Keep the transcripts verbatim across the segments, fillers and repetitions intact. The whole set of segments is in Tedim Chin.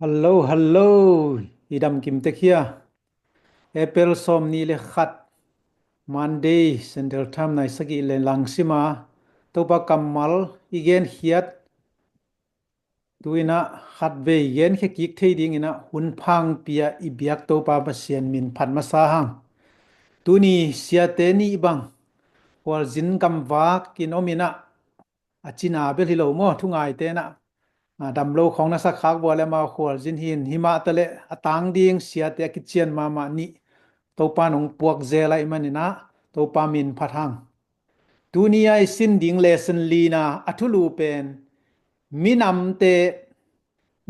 Hallo, hallo. I dam kim tek hia? April sawm nih le khat, Monday, Central Time nai sagih le lang sima, Topa kammal i gen khiat. Tu inah khat vei gen khia kik thei ding inah hun phangpi a i biak Topa Pasian min phat masa hang. Tuni siate nih bang khualzin gamvak in om inah, a cina bel hi lo maw, thungaite inah, a, dam lo khawng na sak khak vua le amau khualzin hi in, himah taleh a tang ding siate a kician mahmah nih Topa nong puak zel ahih man inah Topa min phat hang. Tuni a i sin ding lesson lina a thulu pen minamte,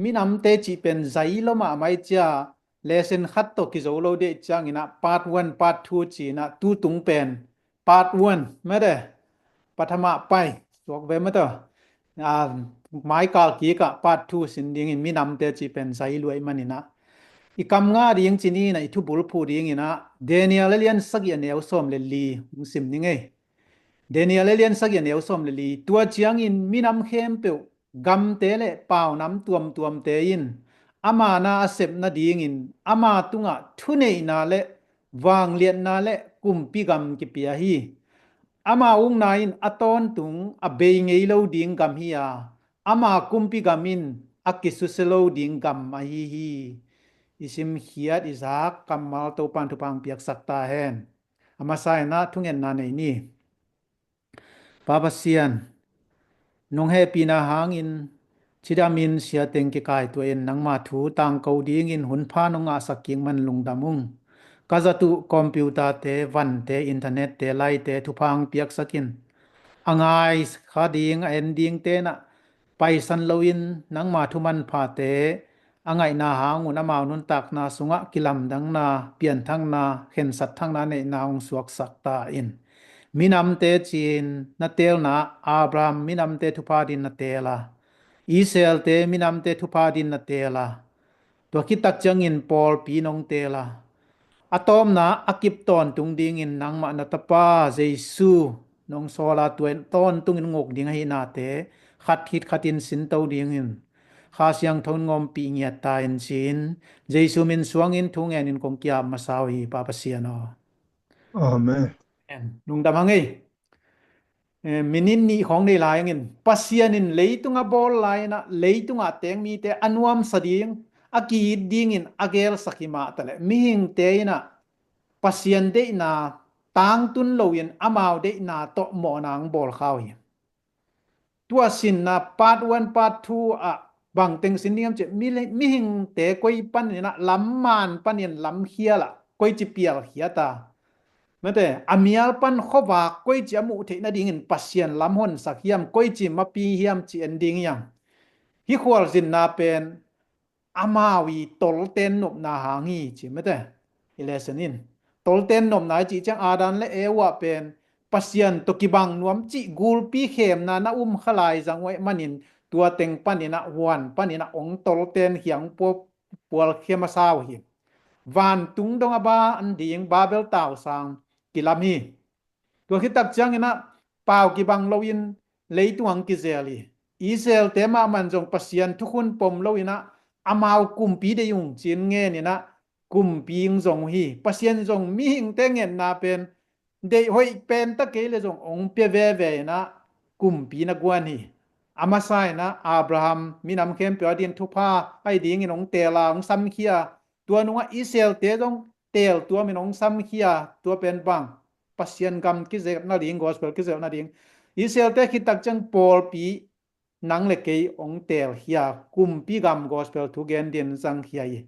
minamte cih pen zai lo mahmah i cia, lesson khat tawh kizo lo deh ciang inah part one, part two ci inah tu tung pen part one mete, pathama pai suak ve mete, a, maikal kikah part two sin dingin minamte cih pen zai lo ahih man inah i kam nga ding ci ni inah i thubul phu ding inah Daniel a lian sagih a neu sawm le li hong sim ni ngei. Daniel a lian sagih a neu sawm le li. Tua ciangin minam khempeuh, gamte le paunam tuamtuamte in ama na a sep nadingin ama tungah thuneihna le vangliatna le kumpi gam kipia hi. Ama ukna in a tawntung a bei ngei lo ding gam hi a, ama kumpi gam in a kisusia lo ding gam ahi hi. I simkhiat i zak kammal Topan thupha hong piaksak ta hen. A masa inah thungetna nei ni. Pa Pasian, nong hehpihna hangin cidamin siateng kikaitua in nangma thu tangko dingin hun pha nong ngahsak kik man lungdam ung. Ka zat uh computer-te, vante, internet-te, laite thupha hong piaksak in. A ngai kha ding, a en dingte inah paisan loin nangma thu manphate a ngaihna hang un amau nuntakna sungah kilamdanna, pianthakna, khensat thakna neihna hong suaksak ta in. Minamte ci-in na teelna, Abraham minamte thupha dingin na teel a, Israel-te minamte thupha dingin na teel a, tua khit tak ciangin pawlpi nong teel a, a tawpna a kip tawntung dingin nangmah na Tapa Jesu nong sawl a, tua in tawntungin hong uk ding ahihnate khat khit khatin sinto dingin Kha Siangtho in hong ompih ngiat ta in ci-in Jesu min suangin thu ngenin kong ki-ap masa uh hi, Pa Pasian aw. Amen. Amen. Lungdam hang ei. Eh, minit nih khawng nei lai hangin, Pasian in leitung a bawl lai inah leitungah teng mite a nuamsa ding, a ki-it dingin a geelsak hi mah taleh mihingte inah Pasian deihna tangtun loin amau deihna tawh mawhna hong bawl kha uh hi. Tua sinna part one, part two ah bang teng sin ding hiam cih leh, mi-, mihingte koi panin ah lam man panin lam khial ah koici pialkhiat a, mate, a mial pan khuavak koici a muh theih nadingin Pasian lam honsak hiam, koici mapi hiam ci en ding hiam. Hih khualzinna pen amau i tolten nopna hang hi ci, mate. I lesson in tolten nopna i cih ciang Adam le Eva pen Pasian tawh kibang nuam cih gulpi khemna na um kha lai zang uh ahih manin tua teng panin ah, huan panin ah hong tolten khiang pua-, pualkhia masa uh hi. Vantung dong a ban ding Babel tausang kilam hi. Tua khit tak ciangin ah pau kibang loin leitung ah hong kizel hi. Israel-te mahmah in zong Pasian thukhun pom loin ah amau kumpi deih ung ci-in ngenin ah kumpi hong zong uh hi. Pasian zong mihingte ngetna pen deih hoih pen ta kei leh zong hong pia veve in ah kumpi na guan hi. A masa in ah Abraham minam khempeuh a dingin thupha ahi dingin hong teel a, hong samkhia. Tua nungah Israel-te zong teel tuamin hong samkhia. Tua pen bang, Pasian gam kizep nading, gospel kizep nading. Israel-te khit tak ciang pawlpi nang le kei hong teelkhia, kumpi gam gospel thu gen dingin zangkhia hi.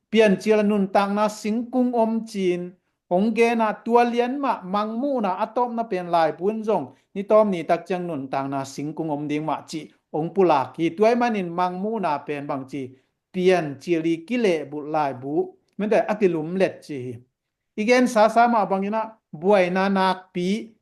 Piancil a nuntakna singkung om ci-in hong gen a, tua lian mah Mangmuhna a tawpna pen laibu in zong ni tawm ni tak ciang nuntakna singkung om ding mah cih hong pulak hi. Tua ahih manin Mangmuhna pen bangci, Piancil i kilehbulh laibu, mate, a kilumlet ci hi. I gen sasa mah bangin ah buaina nakpi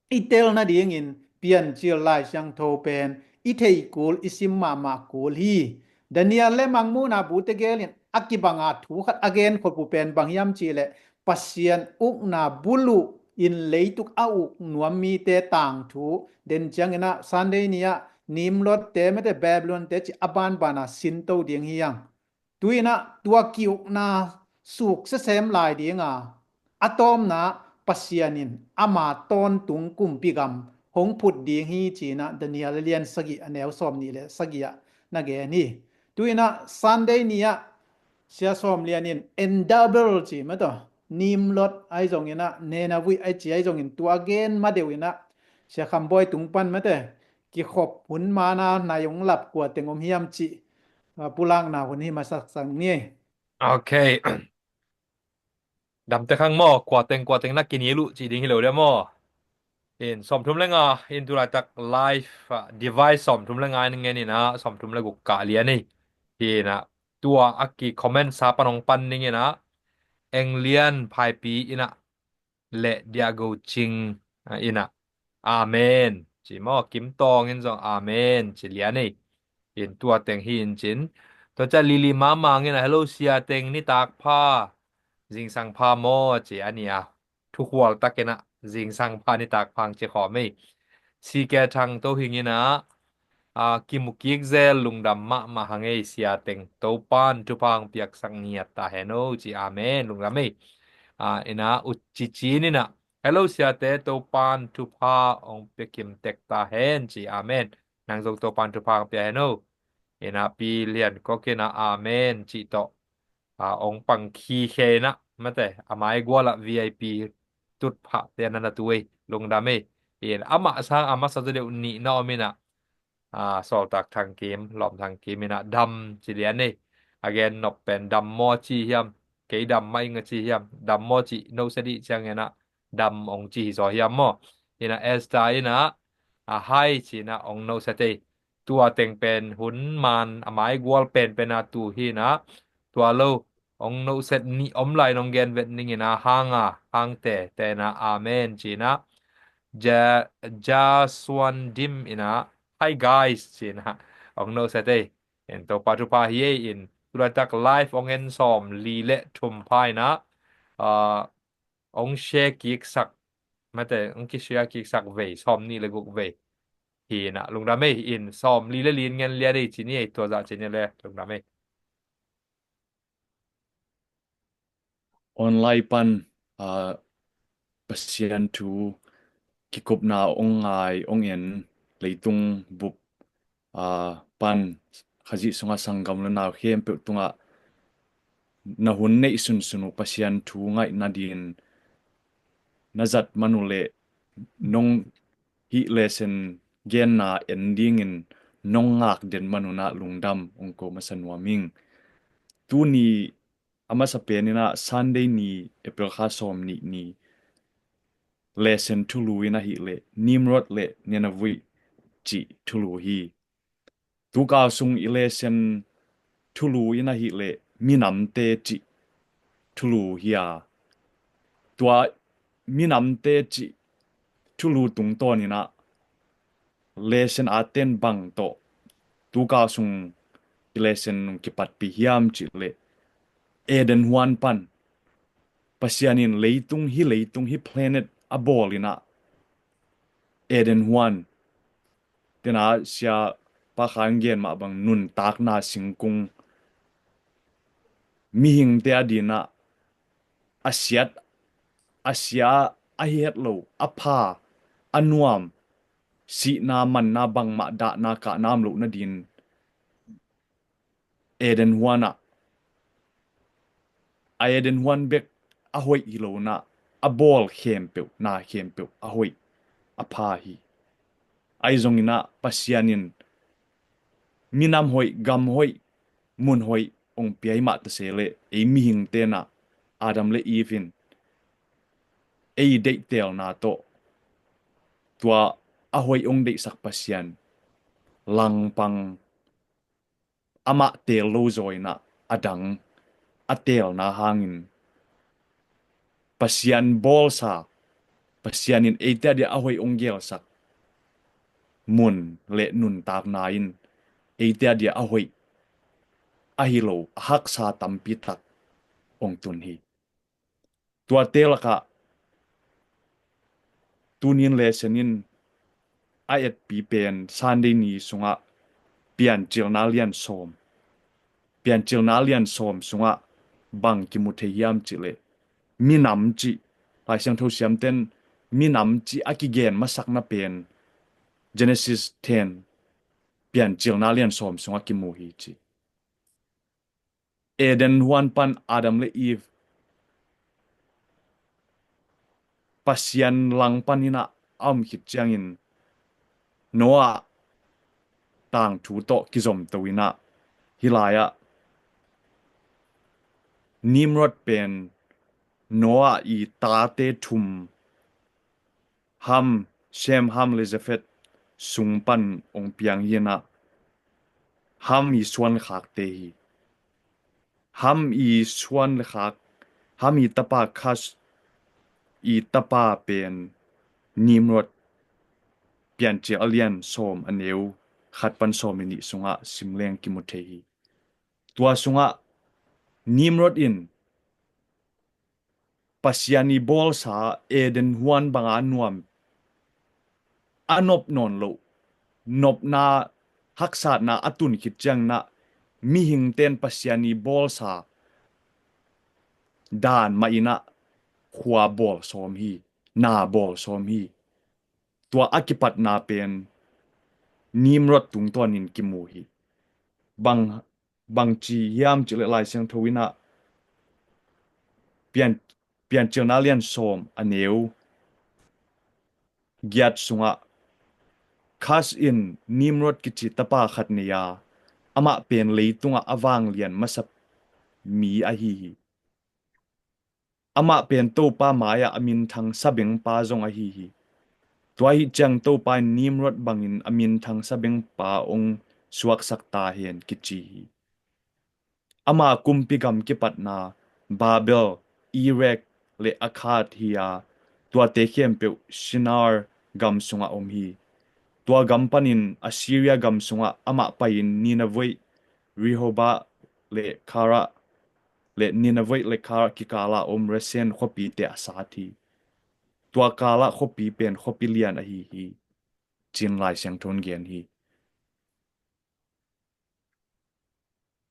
i tel nadingin Piancil Lai Siangtho pen i theih kul, i sim mahmah kul hi. Daniel le Mangmuhna bu tegel in a kibanga thu khat a gen khop uh pen bang hiam cih leh Pasian ukna buluh in leitung a uk nuam mite tangthu, den ciangin ah Sunday ni ah Nimrod-te, mate, Babylon-te cih a banbana sinto ding hi hang. Tu-in ah tua ki-ukna suk sesem lai ding a, a tawpna Pasian in ama tawntung kumpi gam hong phut ding hi ci-in ah Daniel a lian sagih a neu sawmnih le sagih ah na gen hi. Tu-in ah Sunday ni-ah Sia Sawm Lian in Endabel ci mataw, Nimrod ahi zongin ah, Nineveh ahi ci ahi zongin tua gen ma deuh in ah Sia Kham Bawi tung pan mate, kikhop hun man a nai hong lap kua teng om hiam cih, ah, pulakna hun hi masa sak ni. Ok. Damte khang maw, kua teng kua teng na kinil uh cih ding hi lo dia maw. In sawmthum le nga in tulaitak live, ah, device sawmthum le nga in ngen in ah sawmthum le guk kah lian hi. Hi in ah tua a ki comment sa pan hong pan ding in ah Eng Lian Phaipi in ah le Dia Go Cing, ah, in ah Amen ci maw, Kim Tawng in zong Amen ci lian ei. In tua teng hi in cin. Tua ciah Lili Mamang in ah, hello sia teng nitak pha, zingsang pha maw ci a ni a. Thukhual takin ah zingsang pha nitak pha hong ci khawm ei. C K Thang To Hing in ah, a, kimukik zel lungdam mahmah hang ei sia teng, Topan thupha hong piaksak ngiat ta hen o ci. Amen. Lungdam ei. A, in ah U Ci Cin in ah, hello siate, Topan thupha hong pia kim tek ta hen ci. Amen. Nang zong Topan thupha hong pia hen o. In ah Pi Lian Kok in ah amen cih tawh, a, hong pang khikhe in ah mate, a maigual ah V I P tutphahte na na tu ei. Lungdam ei. In amah sang a masa zaw deuh nih na om in ah, a, Sawltak Thang Kim, Lawm Thang Kim in ah dam ci lian ei. A gen nop pen dam maw ci hiam, kei dam mah ing a ci hiam, dam maw ci no sa dih ciang in ah dam hong ci hi zaw hiam maw. In ah Esther in ah, a, hai ci in ah hong no sa tei. Tua teng pen hun man a maigual penpen a tu hi in ah, tua lo hong noset nih om lai nong gen vet ning in ah, hang a, hangte te in ah amen ci in ah, Ja, Ja Suan Dim in ah, hi guys ci in ah hong noset ei. In Topa thupha hi ei. In tulaitak live hong en sawm li le thum pha in ah, ah, hong share kiksak mate, hong ki share kiksak vei sawm nih le guk vei hi in ah lungdam ei. In sawm li le li in ngen lian ei ci ni ei, tua zah ci ni le lungdam ei. Online pan, ah, Pasian thu kikupna hong ngai hong en leitung bup, ah, pan Khazih sungah sanggam le nau khempeuh tungah na hun neih sunsun uh Pasian thu ngaih nadin na zat man uh leh nong hih lesson genna en dingin nong ngak den man un ah lungdam hong ko masa nuam ing. Tuni a masa pen in ah Sunday ni, April kha sawm nih ni lesson thulu in ahih leh Nimrod le Nineveh cih thulu hi. Tukau sung i lesson thulu in ahih leh minamte cih thulu hi a, tua minamte cih thulu tungtawn in ah lesson a ten bang tawh tukau sung i lesson nung kipatpih hiam cih leh Eden huan pan Pasian in leitung, hih leitung, hih planet a bawl in ah Eden huan, tena sia Pa Khan gen mah bang nuntakna singkung mihingte a din ah a siat, a sia, a hi het lo, a pha, a nuam, sihna manna bangmah dahna kahna om loh nadin Eden huan ah, a Eden huan bek a hoih hi lo in ah, a bawl khempeuh, na khempeuh a hoih, a pha hi. Ahi zongin ah Pasian in minam hoih, gam hoih, mun hoih hong pia hi mah ta se leh ei mihingte in ah, Adam le Eve in ei deihtelna tawh tua a hoih hong deihsak Pasian langpang, amah teel lo zaw in ah a dang a teelna hangin Pasian bawlsa, Pasian in eite a dia a hoih hong gelsak mun le nuntakna in eite a dia a hoih, a hi lo, a haksa tampi tak hong tun hi. Tuate lakah tunin lesson in a etpi pen Sunday ni sungah Piancilna lian sawm, Piancilna lian sawm sungah bang kimu thei hiam cih leh, minam cih, Lai Siangtho siamten minam cih a kigen masakna pen Genesis ten, Piancilna lian sawm sungah kimu hi ci. Eden huan pan Adam le Eve Pasian langpan inah a om khit ciangin Noah tangthu tawh kizomto inah, hih lai-ah Nimrod pen Noah i tate thum Ham, Shem, Ham le Jafet sung pan ong piang hi inah, Ham i suan le khakte hi. Ham i suan le khak, Ham i tapa Cush i tapa pen Nimrod, Piancil a lian sawm a neu khat pan sawm le nih sungah simleng kimu thei hi. Tua sungah Nimrod in Pasian i bawlsa Eden huan banga nuam a nop nawn loh, nopna haksatna a tun khit ciang inah mihingten Pasian i bawlsa dan mah inah khua bawl sawm hi, na bawl sawm hi. Tua a kipatna pen Nimrod tungtawnin kimu hi. Bang, bang ci hiam cih leh Lai Siangtho inah Pian, Piancilna lian sawm a neu giat sungah Cush in Nimrod kici tapa khat nei a, amah pen leitungah a vanglian masa mi ahi hi. Amah pen Topa mai-ah a minthang sabengpa zong ahi hi. Tua ahih ciang Topa in Nimrod bangin a minthang sabengpa ong suaksak ta hen kici hi. Ama kumpi gam kipatna Babel, Erek le Akkad hi a, tuate khempeuh Shinar gam sungah om hi. Tua gam panin Assyria gam sungah amah pai-in Nineveh, Rehoboth le Kala le Nineveh le Kala kikala om Resen khuapite a sat hi. Tua Kala khuapi pen khuapi lian ahi hi, ci-in Lai Siangtho in gen hi.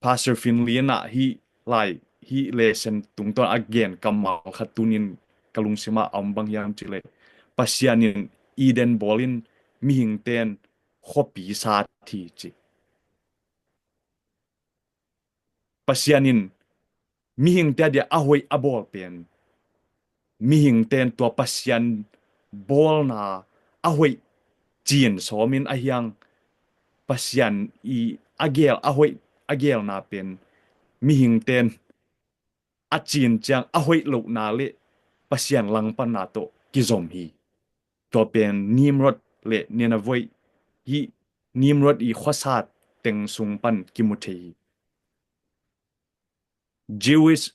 Pastor Finley in ah hih lai, hih lesson tungtawn a gen kammal khat tunin ka lungsimah a om bang hiam cih leh, Pasian in Eden bawlin mihingte in khuapi sat hi ci. Pasian in mihingte a dia a hoih a bawl pen, mihingte in tua Pasian bawlna a hoih cin sawmin a hiang, Pasian i a geel a hoih a geelna pen mihingte in a cin ciang a hoih lohna le Pasian langpanna tawh kizom hi. Tua pen Nimrod le Nineveh, hih Nimrod i khuasat teng sung pan kimu thei hi. Jewish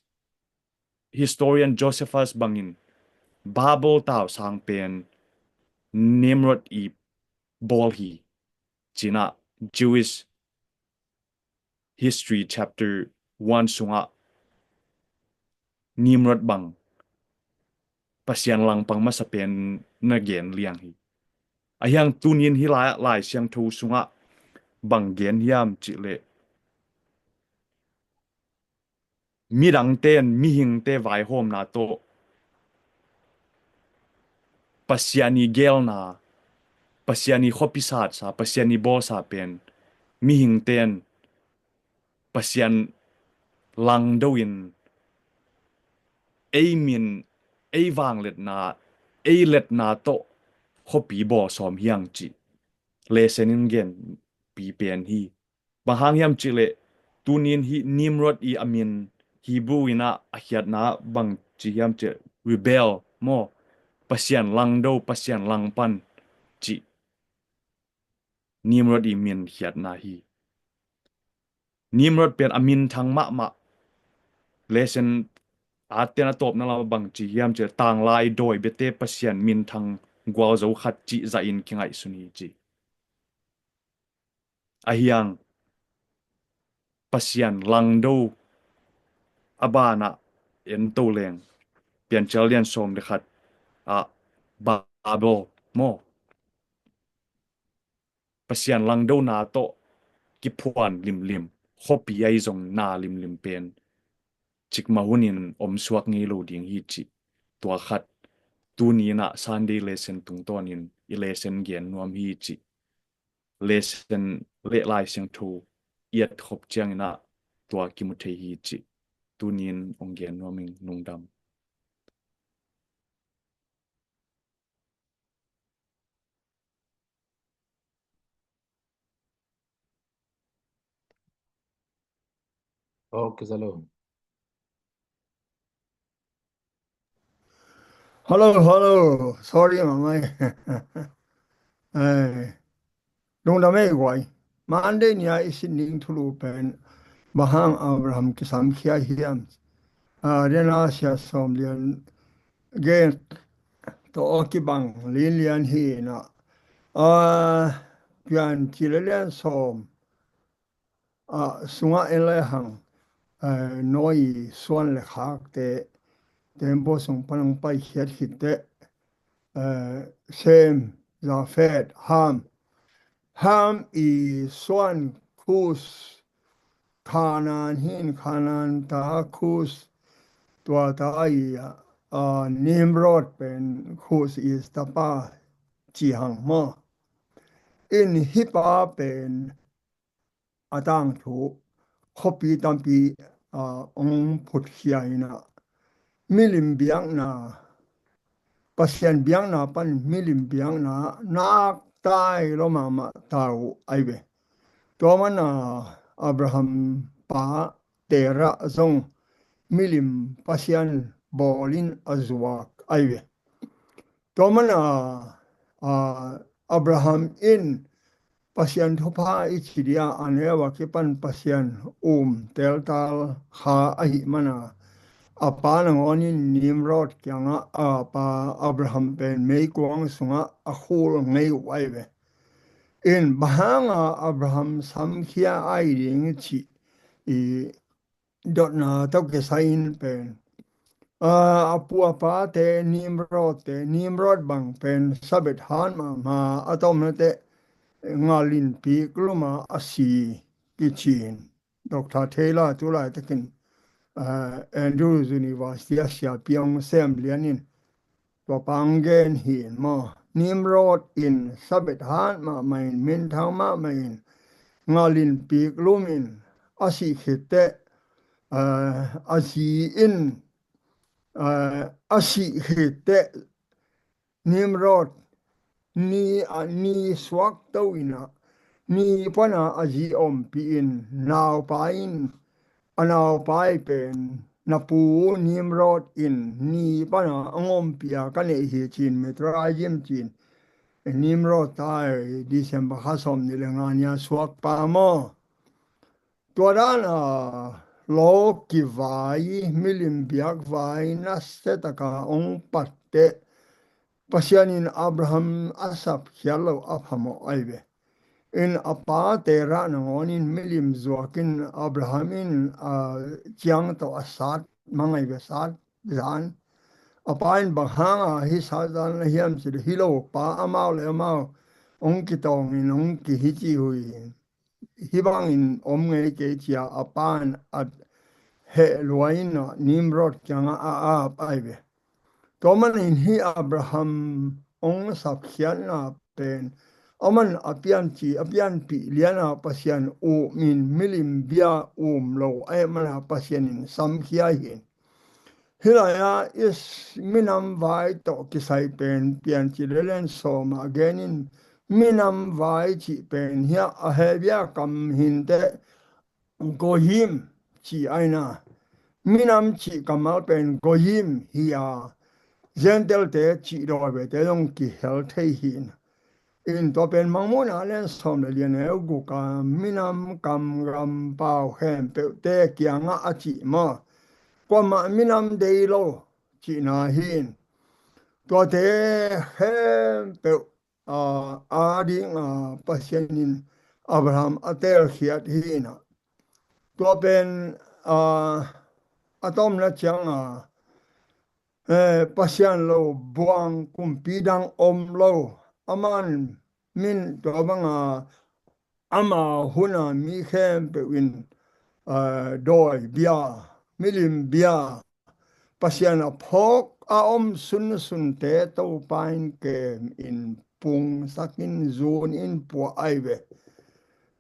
historian Josephus bangin Babel tausang pen Nimrod i bawl hi, ci-in ah Jewish History chapter one sungah Nimrod bang Pasian langpang masa pen na gen liang hi. A hiang tunin hih lai, Lai Siangtho sungah bang gen hiam cih leh, midangte in mihingte vaihawmna tawh Pasian i geelna, Pasian i khuapi satsa, Pasian i bawlsa pen mihingte in Pasian langdo in ei min, ei vangliatna, ei liatna tawh khuapi bawl sawm hiang cih lesson in genpi pen hi. Bang hang hiam cih leh, tunin hih Nimrod i a min Hebrew in ah a khiatna bang ci hiam cih leh, rebel maw, Pasian langdo, Pasian langpan cih Nimrod i min khiatna hi. Nimrod pen a minthang mahmah. Lesson a ten a tawpna lam bang ci hiam cih leh, tanglai dawi biate Pasian minthang gualzo khat cih zahin kingaihsun hi ci. A hiang Pasian langdo a banah en to leng, Piancil lian sawm le khat ah Babel maw, Pasian langdona tawh kiphuan limlim. khuapi ahi zong na limlim pen cikmah hunin om suak ngei lo ding hi cih. Tua khat, tuni in ah Sunday lesson tungtawnin i lesson gen nuam hi cih. Lesson le Lai Siangtho i et khop ciangin ah tua kimu thei hi cih. Tuni in hong gen nuam ing. Lungdam. Okay, hello. Hello, hello. Sorry, Mamai. Eh, lungdam ei guai. Monday ni-a i sin ding thulu pen, bang hang Abraham kisamkhia hiam? Ah, dena sia sawm lian gen tawh a kibang linlian hi na. Ah, pian ci le lian sawm ah, sungah en lai hang, eh, Noah i suan le khakte, tembaw sung pan hong paikhiat khitte, eh, Sem, Jafet, Ham. Ham i suan Kush, Kanaan hi in, Kanaan ta Kush, tua ta ahi, ah, Nimrod pen Kush i tapa ci hang maw. In hih pa pen a tangthu khuapi tampi, ah, hong phutkhia in ah, milim biakna, Pasian biakna pan milim biakna nak tai lo mahmah ta uh ahi ve. Tua mana Abraham pa Terah zong milim pasian bawlin a zuak ahi ve. Tua mana, ah, Abraham in Pasian thupha i ci dia a neu a kipan Pasian um teltal kha ahih mana, a pa nangawnin Nimrod kiangah a pa Abraham pen meikuang sungah a khul ngei uh ahi ve. In bang hanga Abraham samkhia ahi ding cih i dotna tawh kisai in pen, ah, a pu a pate Nimrod te, Nimrod bang pen sabet han mahmah a, tomna teh ngalin pik luma a si kicin. Doctor Taylor tu laitakin, ah, Andrews University a siapi hong sem lianin tua pa hong gen hi in maw. Nimrod in sabet han mahmah in, minthang mahmah in, ngalin pik lum in a sih khitteh, ah, a zi in, ah, a sih khitteh Nimrod ni a, ni suak to in ah, ni pana a zi ompih in, naupa in, a naupa i pen, na pu Nimrod in ni pana a ngompih a ka neih hi cin, Mitraim cin, Nimrod ta i December kha sawm nih le nga ni a suak pa maw. Tua dana lo kivai, milim biak vai nasia taka hong patteh, Pasian in Abraham a sapkhiat lo a phamawh ahi ve. In a pa Terah nangawnin milim zuakin Abraham in, ah, ciang tawh a sat mang ahi ve, sat zan. A pa in bang hanga hih sat zan a hiam cih leh, hi lo pa amau le amau hong kitawngin hong kihi ci uh hi. Hih bangin om ngei kei ci-a a pa in a heh lua in ah Nimrod kiangah a ap ahi ve. Tua manin hih Abraham hong sapkhiatna pen, aman a pianci, a pianpih liana Pasian um in, milim bia um lo ahih mana Pasian in samkhia hi in. Hih lai-ah i s-, minam vai tawh kisai pen pianci le lian sawm ah genin, minam vai cih pen hiah a Hebru kam hinteh goyim cih ahi na. Minam cih kammal pen goyim hi a, Gentile-te cih dawimangte zong kihel thei hi na. In tua pen Mangmuhna lian sawm le lian, neu guk a, minam, kam, gam, pau khempeuhte kiangah a cih maw. Kuamah minam dei lo cihna hi in. Tuate khempeuh, ah, a ding, ah, Pasian in Abraham a telkhiat hi in ah. Tua pen, ah, a tomna ciang a, eh, Pasian lo buang kumpi dang om lo. Aman min tua banga ama huna mi khempeuh in eh, dawi bia, milim bia, Pasian a phawk a om sunsunte Topa in kem in pungsak in zun in puah ai ve.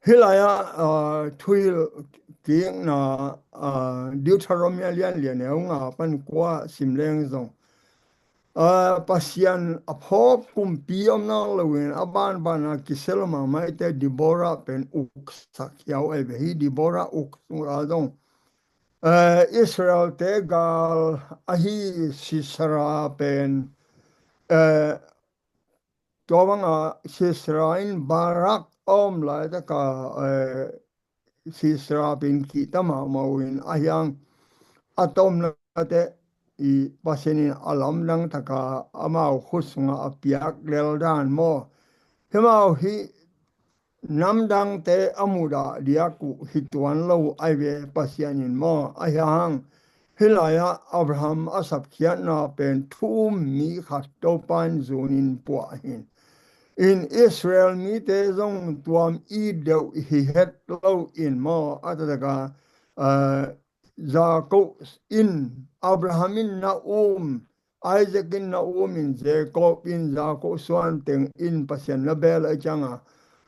Hih lai-ah, ah, thuhilh kikna, ah, Deuteronomy a lian li a neu nga pan kua sim leng zong, ah, Pasian a phawk kumpi om nak loin a banbana kisel mahmahte Deborah pen uksak hiau ai ve. Hih Deborah uk sungah zong, eh, Israelte gal ahi Sisera pen, eh, tua banga Sisera in Barak a om laitaka, eh, Sisera pen kihta mahmah uh in a hiang a tomnate i Pasian in a lamdang taka amau khut sungah a piak lel dan maw? Himau hih namdangte a mudah diak uh hi tuan lo ai ve Pasian in maw? A hiang hih lai-ah Abraham a sapkhiatna pen thu um mi khat Topa in zun in puah hin. In Israel mite zong tuam i deuh hi het lo in maw? A taktak a, ah, Jacob in, Abraham in na um, Isaac in na um in, Jacob in, Jacob suan teng in Pasian na bel a cianga,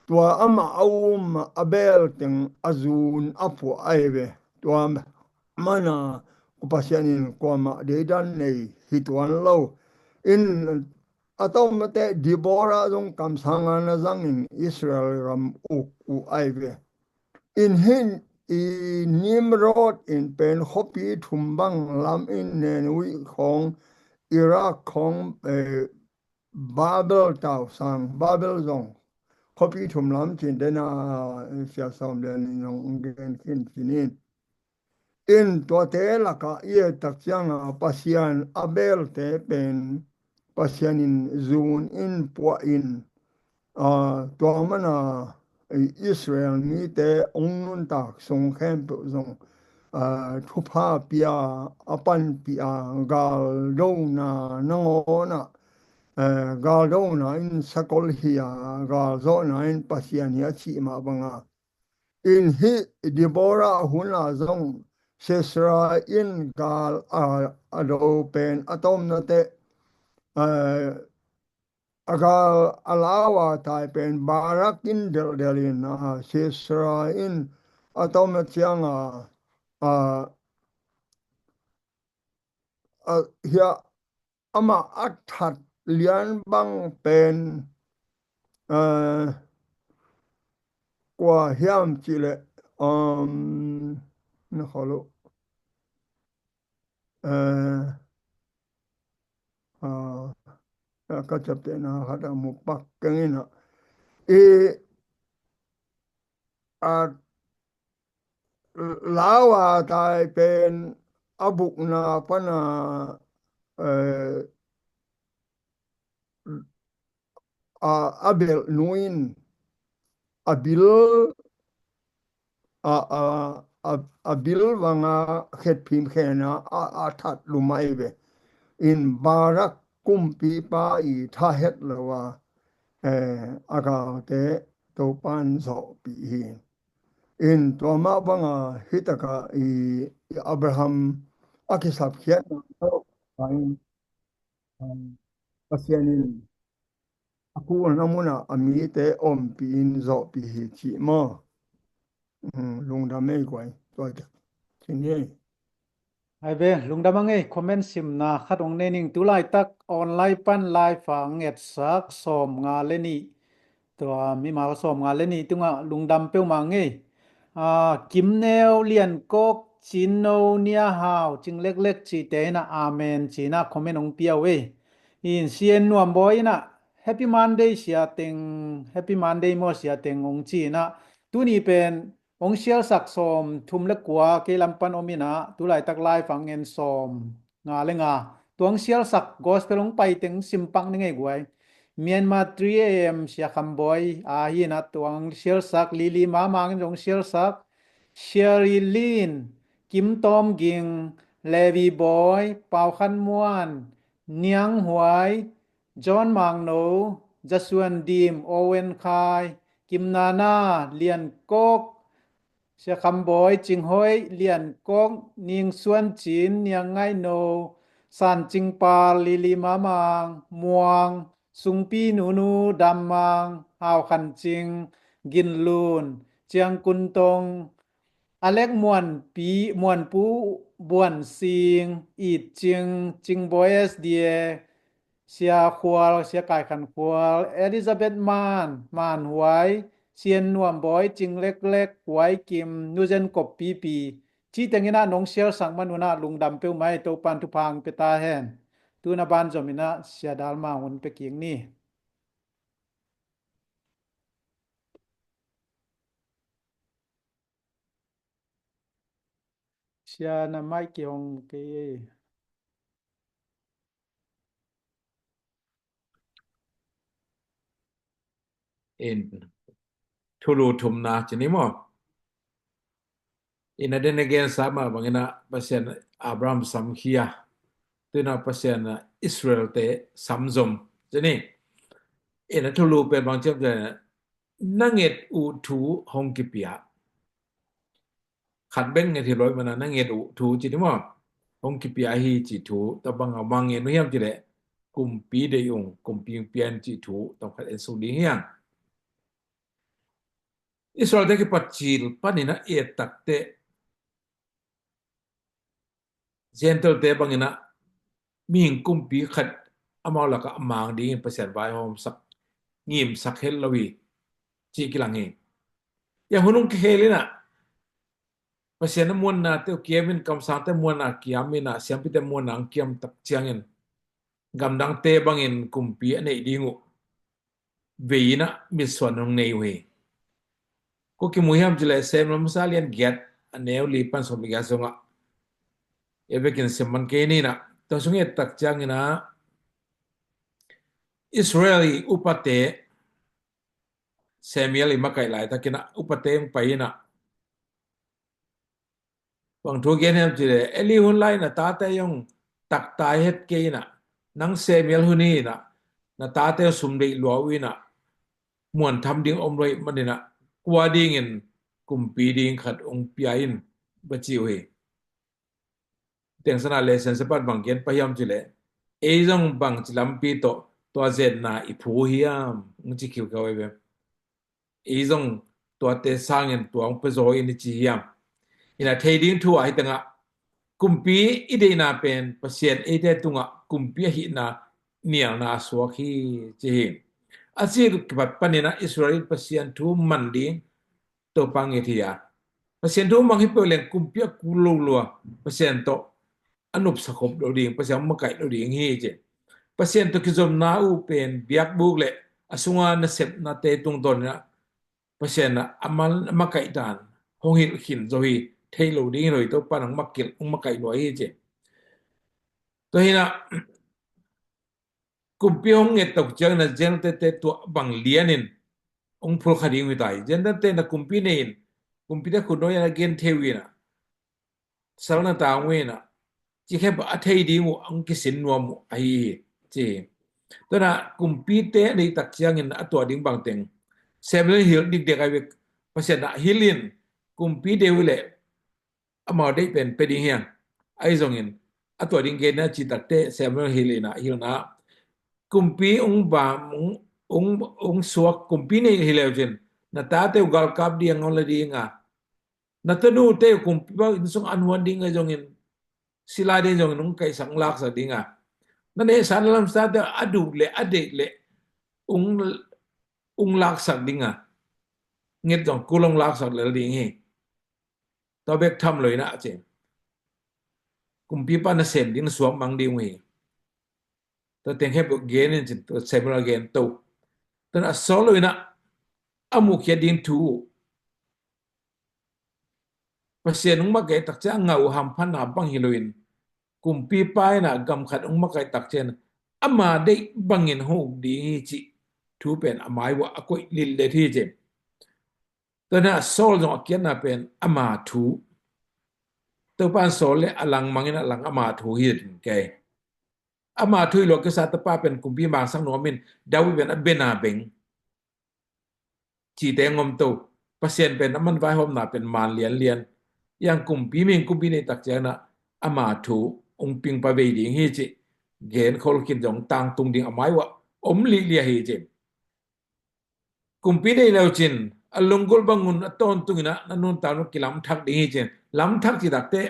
tua amah a um a bel teng a zun a puah ai ve. Tua mana Pasian in kuamah deidan nei hi tuan lo. In a tomnate Deborah zong kamsanga na zangin Israel ram uk uh ai ve. In hih i Nimrod in pen khuapi thum bang lam in Nineveh khawng, Iraq khawng, eh, Babel tausang, Babel zong khuapi thum lam cin dena, eh, sia sawm lian in zong gen khin cin in. In tuate lakah i et tak cianga Pasian a belte pen Pasian in zun in puah in, ah, tua mana Israel mite ong nuntak sung khempeuh zong, ah, thupha pia, a panpih a, galdona nangawnah, eh, galdona in sakol hi a, galzawhna in Pasian hi a cih mah banga. In hih Deborah hunah zong Sisera in gal a, a do pen a tomnate, eh, a gal a lau a tai pen Barak in delhdelh in, ah, Sisera in a tomna cianga, ah, ah, hiah amah a that lian bang pen, eh, kua hiam cihleh, um, na kholo, eh, ah, ka ciaptehna khat a mu pak keng in ah, i a lau a tai pen a bukna pana, eh, a, a belhnu in a bil, a, a, a, a bil banga khetphim khena a, a that lumai ve. In Barak kumpipa i tha het lo a, eh, a galte Topan zawhpih hi. In tua mah banga hitaka i, i Abraham a kisapkhiatna tawh a in, um, Pasian in a kulna munah a mite ompih in zawhpih hi cih maw? Um, lungdam ei guai, tua kik. Cin ei. Ai ve, lungdam ang ei, comment simna khat ong nei ning. Tu laitak online pan live a ong etsak sawm nga le nih. Tua mimal sawm nga le nih tungah lungdam peuhmah ang ei. Ah, Kim Neu, Lian Kok, Cin No, Nia Hau, Cing Leklek cite inah amen ci inah comment ong pia uh ei. In Sian Nuam Bawi inah Happy Monday sia teng, Happy Monday maw sia teng ong ci inah. Tuni pen ong sialsak sawm thum le kua kei lam pan om inah, tu laitak live ang en sawm nga le nga. Tua ong sialsak gospel ong pai teng simpang ni ngei guai. Myanmar three A M sia Kham Bawi a hi inah tua ong sialsak, Lili Mamang in zong sialsak, Sherry Lin, Kim Tawm Ging, Levi Bawi, Pau Khan Muan, Niang Huai, John Mang No, Jasuan Dim, Owen Khai, Kim Nana, Lian Kok, Sia Kham Bawi, Cing Hoih, Lian Kok, Ning Suan Cin, Niang Ngaih No, San Cing Pal, Lili Mamang, Muang, Sungpi Nunu, Dam Mang, Hau Khan Cing, Gin Lun, Ciang Kun Tong, Alek Muan Pi, Muan Pu, Buan Sing, It Cing, Cing Bawi S D A, Sia Khual, Sia Kai Khan Khual, Elizabeth Man, Man Huai, Sian Nuam Bawi, Cing Lek Lek, Huai Kim, Nu Zen Kop Pipi, cih teng in ah nong share sak man un ah lungdam peuhmah hi, Topan thupha hong pia ta hen. Tu in ah banzom in ah Sia Dal Mang hun pia kik ni. Sia, na mic kihong kei ei. In thulu thumna ci ni maw? In a den again sama bangin ah Pasian Abraham samkhia, tu in ah Pasian Israel te samzom ci ni. In a thulu pen bang ciam ci, na nget uh thu hong kipia. Khat bek nget hi lo ahih manin na nget uh thu ci ni maw? Hong kipia hi ci thu, tua bang a mang ngen uh hiam ci leh, kumpi deih ung, kumpi hong pia in ci thu, tawm khat en suk ding hi hang. Israel te kipat cil panin a et tak teh, Gentile te bangin ah mihing kumpi khat amau lakah a mang dingin Pasian vaihawmsak, ngimsak het lo hi, cih kilang hi. Hiah hun hong kikhel in ah Pasian a muanna te uh kiam in, kamsang te muanna kiam in ah, siampi te muanna hong kiam tak ciangin gamdang te bangin kumpi a neih ding uh vei in ah mitsuan hong nei uh hi. Kua kimu hiam ci leh, Samuel masa lian giat, a neu li pan sawm le giat sungah, e, vekin sem man kei ni in ah, tua sung et tak ciangin ah Israel i upate, Samuel i makaih laitakin ah upate hong pai in ah, bang thu gen hiam ci leh, Eli hun lai na tate zong taktai het kei in ah, nang Samuel hun hi in ah, na tate sum deih lua uh in ah, muan tham ding om lo ahih manin ah, kua dingin kumpi ding khat hong pia in, va ci uh hi. Teng sana le sen sepat bang gen pah hiam ci leh, ei zong bangci lampi tawh tua zetna i phu hiam, hong ci khiukheu ei ve. Ei zong tuate sangin tua hong pia zaw in i ci hiam. In a thei ding thu ah hi tengah, kumpi i deihna pen Pasian eite tungah kumpi ahihna nialna a suak hi, ci hi. A cih kipat panin ah Israel in Pasian thu man ding Topa nget hi a, Pasian thu mang hi peuh leng kumpi a kul lo lua, Pasian tawh a nopsa khop lo ding, Pasian makaih lo ding hi, ci. Pasian tawh kizopna uh pen biakbuk le a sunga nasepnate tungtawn in ah Pasian a, a mal, a makaih dan hong hilh khin zo hi, thei lo ding hi lo hi, Topa nang makilh, hong makaih lua hi, ci. Tua hi in ah kumpi hong nget tak ciangin ah Gentile te tuah bang lianin hong phulkha ding uh hi ta hi. Gentile te in ah kumpi nei in, kumpite khut nuai in ah gen thei uh in ah, salna tang uh in ah, ci khempeuh a thei ding uh hong kisin nuam uh ahi hi, ci hi. Tua in ah kumpite a neih tak ciangin a tuah ding bangteng, Samuel hilh dikdek ahi ve. Pasian a hilh in, kumpi deih uh leh amau deih pen pia ding hi hang. Ahi zongin a tuah ding gen a cih tak teh Samuel hilh in ah, hilhna, kumpi hong bam, hong, hong, hong suak, kumpi nei hi leu cin, na tate uh galkap ding hong la ding a, na tanute uh kumpipa inn sung an huan ding ahi zongin, sila ding zongin hong kaihsak, hong laksak ding a, na neihsa na lamsate uh a duh leh a deih leh hong, hong laksak ding a, nget zong kul hong laksak lel ding hi. Tua bek tham lo in ah, ci. Kumpipa nasem ding, na suak mang ding uh hi. Tua teng khempeuh gen in, ci, tua Samuel a gen to. Tua in ah a sawt lo in ah a muhkhiat ding thu uh, Pasian hong makaih tak ciang a ngah uh hamphatna bang hi lo in, kumpipa in ah gam khat hong makaih tak ciang ama deih bangin hong uk ding hi, cih thu pen a mai uah a koih lillet hi, ci. Tua in ah Saul zong a kiatna pen ama thu. Topa in Saul leh a langmang in ah lang ama thu hi, kei. Ama thu hi lo a kisa, tapa pen kumpi mangsak nuam in, David pen a bena beng, cite ngom to. Pasian pen a man vaihawmna pen man lianlian. Iang kumpi mihing kumpi nei tak ciangin ah ama thu ung ping pa vei ding hi cih gen khol khin zong tangtung ding a mai uah om lihliah hi cih. Kumpi nei leu cin a lunggulh bangun a tawntungin ah na nuntakna kilamthak ding hi cin. Lamthak ci takteh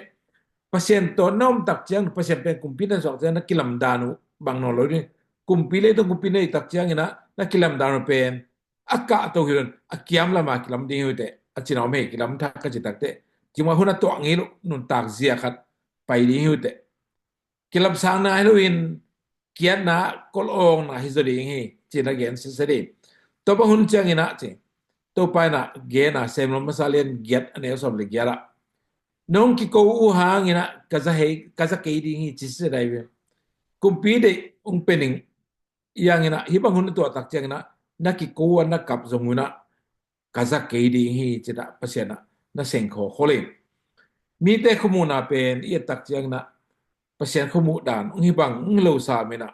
Pasian tawh na om tak ciang Pasian pen kumpi na suak ciang na kilamdan uh bang nawn lo ding. Kumpi leitung kumpi nei tak ciangin ah na kilamdan uh pen a kahto hi lo in a kiam lama kilam ding hi uh teh. A cina om hei kilamthak ka ci takteh cimah hun a tuah ngei lo nuntak zia khat pai ding hi uh teh. Kilamsangna hi loin kiatna kolawngna hi zaw ding hi cina gen sese ding. Tua bang hun ciangin ah ci Topa in ah gen a Samuel masa lian giat a neu sawm le giat ah nong kiko uh hangin ah ka za hei ka za kei ding hi ci sese dai ve. Kumpi deih ung pening iangin ah hih bang hun a tuah tak ciangin ah na kiko uh a na kap zong un ah ka za kei ding hi cin ah Pasian ah na seng khawkhol hi. Mite khuamuhna pen i et tak ciangin ah Pasian khuamuh dan ung hi bang ung lo sa min ah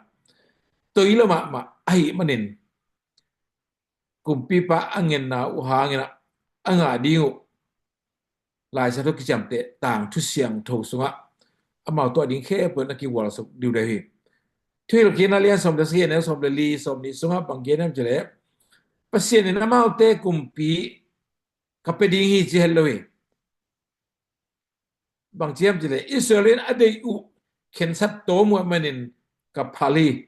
toi lo mahmah ahih manin kumpipa a ngenna uh hangin ah a ngah ding uh Laisiangtho kiciamteh tangthu siangtho sungah amau tuah ding khempeuh na kivualsuk diudeu hi. Thuhilhkikna lian sawm le sagih a neu sawm le li sawm nih sungah bang gen hiam cileh Pasian in amaute kumpi ka pia ding hi ci het lo hi. Bang ci hiam cileh Israel in a deih uh khensat tawm uh manin ka phal hi.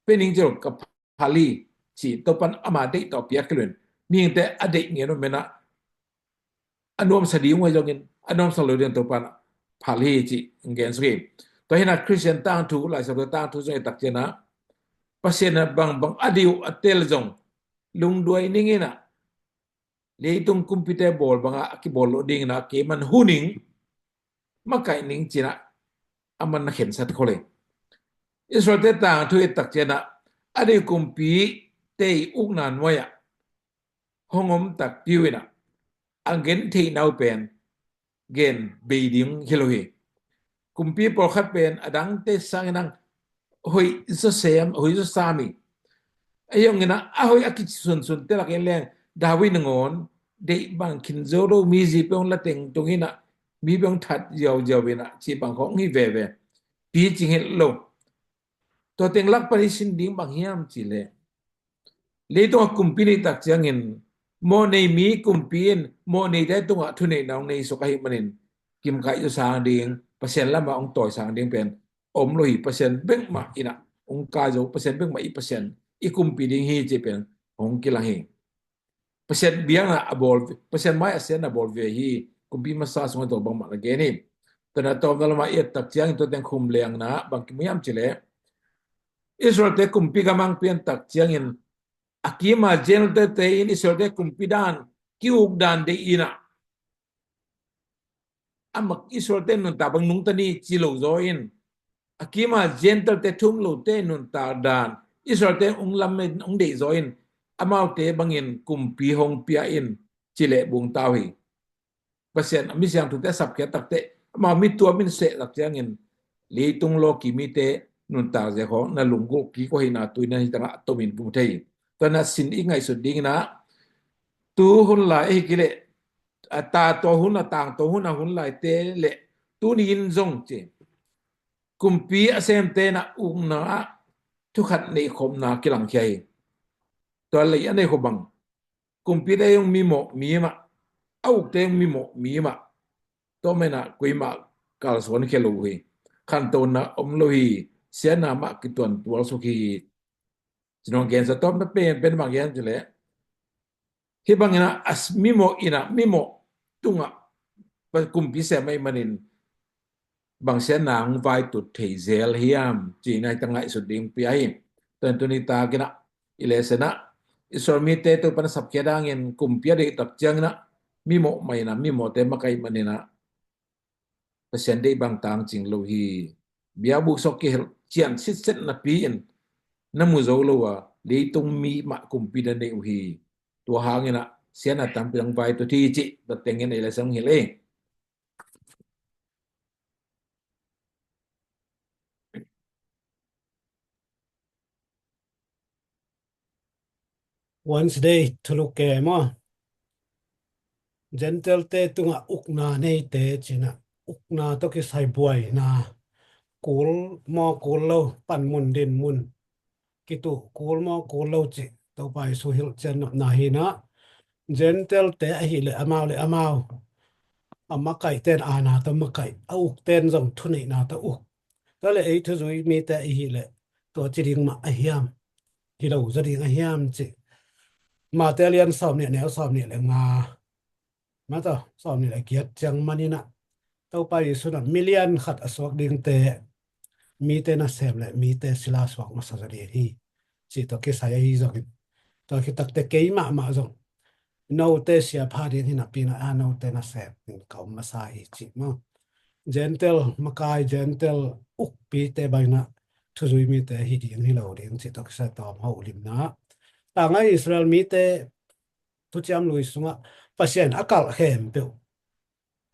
Pening cil ka phal hi ci Topan ama deih tawh piak kilun mihingte a deih ngen uh menah a nuamsa ding uh zongin a nuamsa lo ding Topan phal hi ci ngen suk hi. Tua hinah Christian tangthu Laisiangtho tangthu zong i tak cianah Pasian a bangbang a diu a tel zong lungduai ning inah leitung kumpite bawl bangah a kibawl loh ding inah keiman huning makaih ning cinah a man na khensat khol hi. Israelte tangthu i tak cianah a diu kumpi tei ukna nuai-ah hong om takpi uh inah a gen theihna uh pen gen bei ding hi lo hi. Kumpi pawlkhat pen a dangte sangin ang hoih zawsem hoih zawsam hi. A hiong inah a hoih a kisunsun te lakin leng David nangawn deih bang khin zo lo mi zi peuh la tengtung inah mi peuh that ziauziau inah ci bang khong hi veve. Pi cing hi lo. Tua teng lak pan i sin ding bang hiam cileh leitungah kumpi nei tak ciangin mawh nei mi kumpi in mawh neite tungah thuneihna hong nei suk ahih manin kimkaih zawsang ding Pasian lamah hong tawisang ding pen om lo hi. Pasian bek mah inah hong kai zo Pasian bek mah i Pasian i kumpi ding hi ci pen hong kilang hi. Pasian biakna a bawl Pasian mai a siatna bawl ve hi. Kumpi masa sungah tua bangmah na gen hi. Tua na tawmna lamah i et tak ciangin tua teng khum lengna bang kimu hiam cileh Israelte kumpi gamang pian tak ciangin a kima Gentile te in Israelte kumpi dan ki-uk dan deih inah a mak Israelte nuntak bang nungta ni ci lo zaw in a kima Gentile te thum lote nuntak dan Israelte ung lam ung deih zaw in amaute bangin kumpi hong pia in cileh bungtau hi. Pasian a mi siangthute a sapkhiat takteh amau mi tuam in seh tak ciangin leitung lawki mite nuntak zia khawng na lunggulh kik uh ahihna tui na hi tangah a tomin kimu thei hi. Tua na sin i ngaihsut ding inah tu hun lai ahi kileh a ta tua hun a tang tua hun a hun laite le tuni in zong ci kumpi a semte na ukna ah thukhat neihkhopna kilangkhia hi. Tua lei a neihkhop bang kumpite hong mimawh mi mah a ukte hong mimawh mi mah tua menah kuimah kalsuan khia lo uh hi. Khantona om lo hi. Siatna mah kituan tualsuk hi. Cinong gensa tawpna pen pen bang gen cileh hih bangin ah a mimawh inah mimawh tungah kumpi sem ahih manin bangsiatna hong vaitut thei zel hiam cih na hita ngaihsut ding pia hi. Tuan tuni takin ah i lesson ah Israel mite Topan a sapkhia dangin kumpi a deih tak ciangin ah mimawh mah inah mimawhte makaih manin ah Pasian deih bang tangcing lo hi. Biakbuk sawk kihelh cian sitset napi in na mu zo lo a leitung mi mah kumpi na neih uh hi. Tua hangin ah siatna tampi dang vaitut hi cih tua tengin ei le sang hilh ei. Wednesday thuluk ke maw? Gentile-te tungah ukna neite cinah ukna tawh kisai buaina, kul maw kul lo, panmun dinmun, kituh kul maw kul lo cih Topa Jesu hilhcian nopna hinah, Gentile-te ahih leh amau le amau a makaihten aana tawh makaih, a ukten zong thuneihna tawh uk. Tua le ei thuzui mite ihih leh tua ci ding mah a hiam, hi lo zaw ding a hiam cih Mate lian sawmnih neu sawmnih le nga mata sawmnih le giat ciang maninah Topa Jesu nah milian khat a suak dingte mite nasem le mite sila suak masa zaw ding hi. Cih tawh kisai ahi zongin tua khitakte kei mahmah zong note siapha ding hi napi-in ah note nasem in ka om masa hi cih maw? Gentile makai, Gentile ukpite bangin ah thuzui mite hi ding hi lo ding cih tawh kisai tawm holimna. Tangai Israel mite thuciam lui sungah Pasian a kalh khempeuh,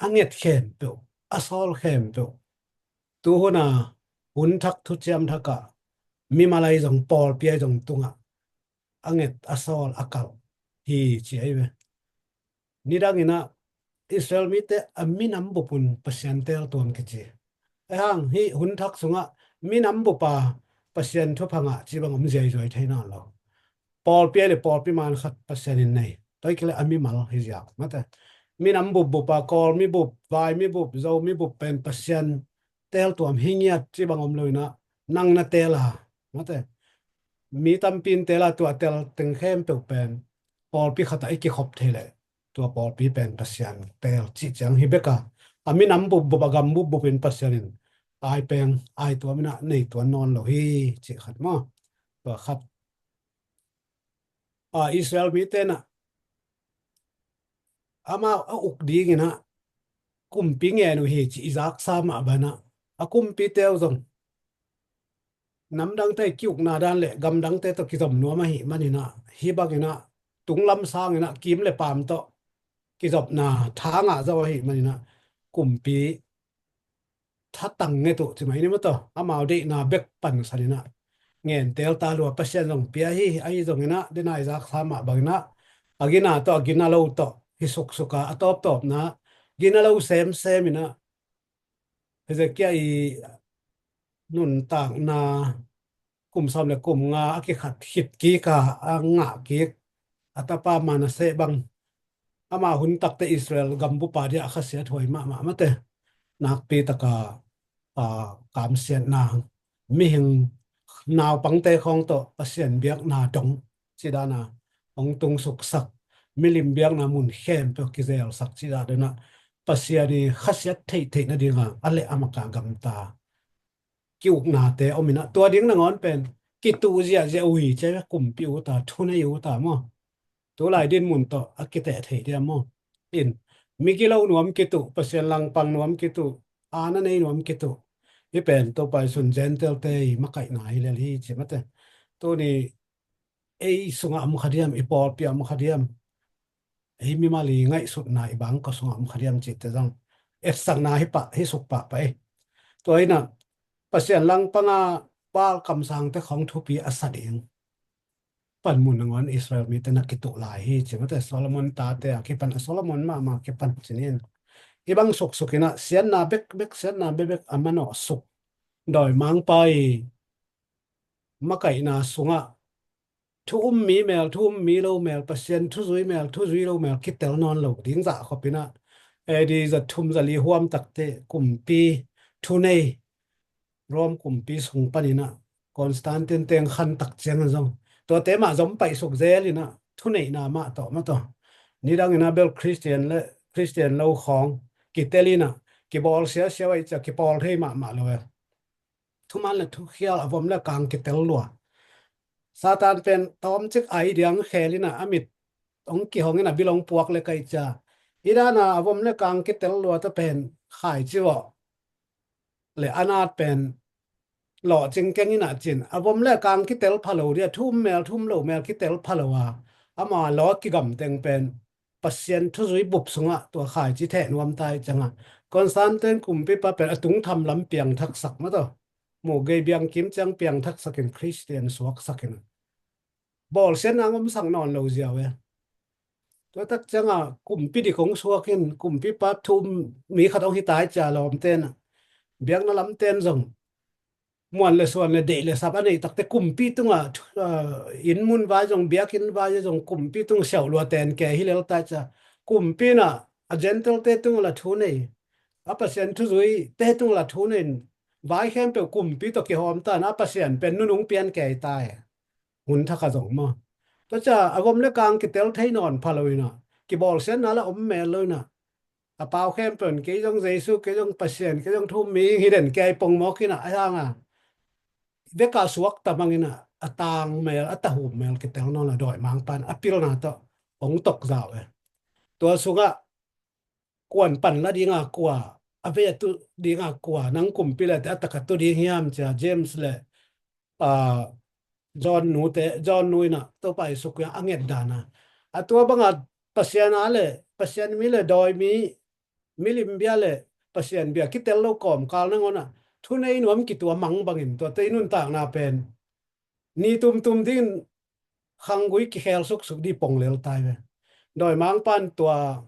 a nget khempeuh, a sawl khempeuh, tuhuna hun thak thuciam thakah mimal ahi zong pawlpi ahi zong tungah a nget a sawl a kalh hi ci ahi ve. Nidanginah Israel mite a minam bupun Pasian teeltuam kici. Ahang hih hun thak sungah minam bupa Pasian thupha ngah cih bang om ziaizuai thei nawn lo. Pawlpi ahi le pawlpi man khat Pasian in nei. Tua hi kei le a mimal hi ziau mate. Minam bup bupa, Kawl mi bup, Vai mi bup, Zo mi bup pen Pasian teeltuam hi ngiat cih bang om lo inah nang na teel a mate. Mi tampi in teel a, tua teel teng khempeuh pen pawlpi khatah i kikhop thei leh tua pawlpi pen Pasian teel cih ciang hi bek a, a minam bupbup a gam bupbup in Pasian in ai peng ai tuam inah nei tuan nawn lo hi cih khat maw? Tua khat. A, Israel mite nah amau a uk dinginah kumpi ngen uh hi cih i zaksa mah banah a kumpite uh zong namdangte i ki-ukna dan le gamdangte tawh kizom nuam ahih maninah hih banginah tunglam sanginah kim le paam tawh kizopna tha ngah zo ahih maninah kumpi thatang nget uh ci mai ni maw taw, amau deihna bek pansaninah ngen teel ta lua. Pasian zong pia hi, ahi zonginah dena i zaksa mah banginah a gina tawh a gina lo tawh hi suksuka a tawptawpna gina lo semseminah Hezekiah i nuntakna kum sawm le kum nga a kikhat khit kik a, a ngah kik a tapa Manasseh bang ama hun takte Israel gambupa dia a khasiat huai mahmah mate. Nakpi taka a kamsiatna, mihing naupangte khawng tawh Pasian biakna dong cidana hong tung suksak, milim biakna mun khempeuh kizelsak cidana Pasian i khasiat theihtheih nadinga a leh a maka gamta ki-uknate ominah tua ding nangawn pen kituh ziahziah uh hi cia, kumpi uh ta, thunei uh ta maw? Tulai dinmun tawh a kiteh thei dia maw? In, migilo nuam kituh, Pasian langpang nuam kituh, aana nei nuam kituh. Hih pen Topa i sun Gentile-te i makaihna hi lel hi ci mate. Tuni ei sungah om kha diam, i pawlpi ah om kha diam? Ei mimal i ngaihsutna i bangkua sungah om kha diam cihte zong etsakna hi pah, hi suk pahpah ei. Tua inah Pasian langpanga Baal kamsangte khawng thupi a sa ding panmun nangawn Israel mite na kituh lai hi ci mate. Solomon tate a kipan, a Solomon mahmah kipan cinin hih bang suksukinah siatna bekbek, siatna bekbek a manawh suk dawimangpa i makaihna sungah thu um mi mel, thu um mi lo mel, Pasian thuzui mel, thuzui lo mel kitel nawn lo ding zah khopinah A D za thum za li huam takte kumpi thunei Rome kumpi sung paninah Constantine teng khan tak ciangin zong tuate mah zom paihsuk zelinah thuneihna mah tawh mah tawh nidanginah bel Khristian le Khristian lo khawng kitelinah kibawl siasiau aih cia kipawl thei mahmah lo e. Thuman le thukhial a vom le kang kitel lua. Satan pen tawmcik ai diang khelinah a mit hong kihongin a bil hong puak le kaih cia. Hih dana a vom le kang kitel lua ta pen khaici vawh le a nat pen lawhcing keng inah cin a vom le kang kitel pha lo dia, thu um mel thu um lo mel kitel pha lo a, ama law kigam teng pen Pasian thuzui bup sungah tua khaici theh nuam ta i cianga Constantine kumpipa pen a tungtham lam piangthaksak mah tawh, muh gei biangkim ciang piangthaksakin Khristian suaksakin bawlsiatna ngomsak nawn lo ziau e. Tua tak cianga kumpi dik hong suak in, kumpipa thu um mi khat hong hi tai cia lawmten, biakna lamten zong muan le suan le deih le sap a neih takte kumpi tungah thu, ah, inn mun vai zong, biakinn vai zong kumpi tung siauh lua ten ke hi lel tai cia. Kumpi in a Gentile-te tungah la thu nei, a Pasian thuzuite tungah la thu nei in, vai khempeuh kumpi tawh kihawm ta in a Pasian pen nunung pian ke tai. Hun thak a zong maw. Tua cia a vom le kang kitel thei nawn pha lo in a, kibawlsiatna la om mel lo in a, a pau khempeuh in kei zong Jesu, kei zong Pasian, kei zong thu um mi hi den ke a i pongmawk in a, a hang a veka suak ta mang in a, a tang mel, a tahum mel kitel nawn lo, dawimangpa in a pilna tawh hong tokzau e. Tua sungah kuan pan la dinga kua, a vei a tu dinga kua, nang kumpi le te a taka tu ding hiam cia James le, ah, John nute, John nu in a Topa Jesu kiang a nget dan a. A tua banga Pasian a le, Pasian mi le dawi mi, milim bia le Pasian bia kitel lo kawmkal nangawn a thu nei nuam kituam mang bangin tuate i nuntakna pen ni tumtum dingin khanggui kikhel suksuk di pong lel tai ve. Dawimangpa in tua,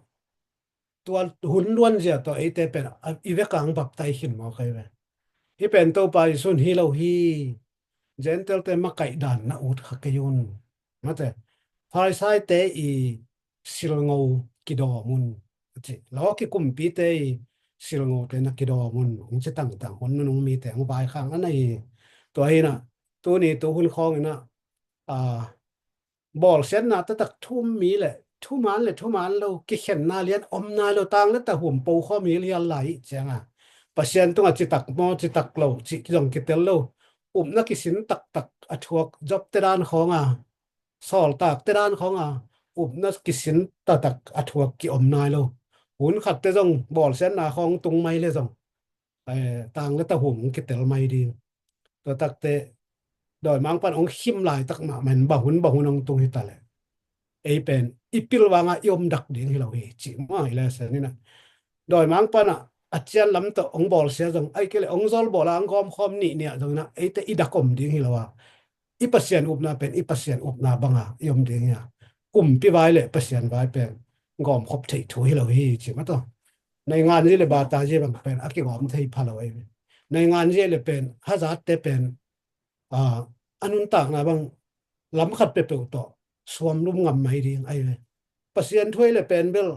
tua hun luanzia tawh eite pen a, i vekang baptai khin mawk ahi ve. Hih pen Topa Jesu in hi lo hi, Gentile-te makaih dan na ut kha kei un. Mate, Farisai-te i silngo kidawm un, a ci. Lawki kumpite i silngote na kidawm un, hong ci tangtang, hun nunung mite hong vaikhang a na hi. Tua hi in a, tuni tu hun khawng in a, a, bawlsiatna taktak thu um mi le thuman le thuman lo, kikhenna lian om nai lo, tang le tahum po khawm hi lian lai cianga Pasian tungah citak maw, citak lo, cih zong kitel lo. Upna kisin taktak a thuak Job-te dan khawnga, sawltakte dan khawnga upna kisin taktak a thuak kiom nai lo. Hun khatte zong bawlsiatna khawng tung mai le zong, eh, tang le tahum hong kitel mai ding. Tua takte dawimangpa in hong khim laitak mahmah in bang hun bang hun hong tung hi ta le, ei pen i pilvanga i om dak ding hi lo hi, cih maw i lesson in a. Dawimangpa in a, a cian lam tawh hong bawlsia zong, ahih kei le hong zol bawla hong gawmkhawm nih nih ah zong in a, eite i dak om ding hi lo a, i Pasian upna pen i Pasian upna banga i om ding hi a. Kumpi vai le Pasian vai pen gawmkhop theih thu hi lo hi, ci mah tawh. Nainganzi le batazi bang pen a kigawm thei pha lo ahi ve. Nainganzi le pen, hazatte pen, a, a nuntakna bang lam khat peuhpeuh tawh suamlum ngam mai ding ahi ve. Pasian thu ahi le pen bel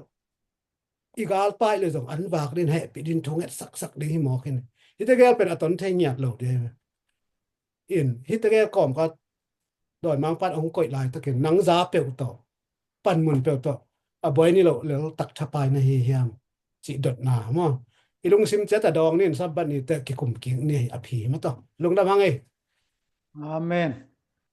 i galpai le zong an vak din, hehpih din, thunget saksak ding hi mawk in. Hihte gel pen a ton thei ngiat lo ding ahi ve. In, hihte gel kawmkal dawimangpa in hong koih laitakin nang za peuh tawh, panmun peuh tawh a buai ni loh lel tak thapai na hi hiam, cih dotna maw. I lungsim ciat a dawng ni in, Sabbath ni teh kikum kik ni a phi mah tawh. Lungdam hang ei. Amen.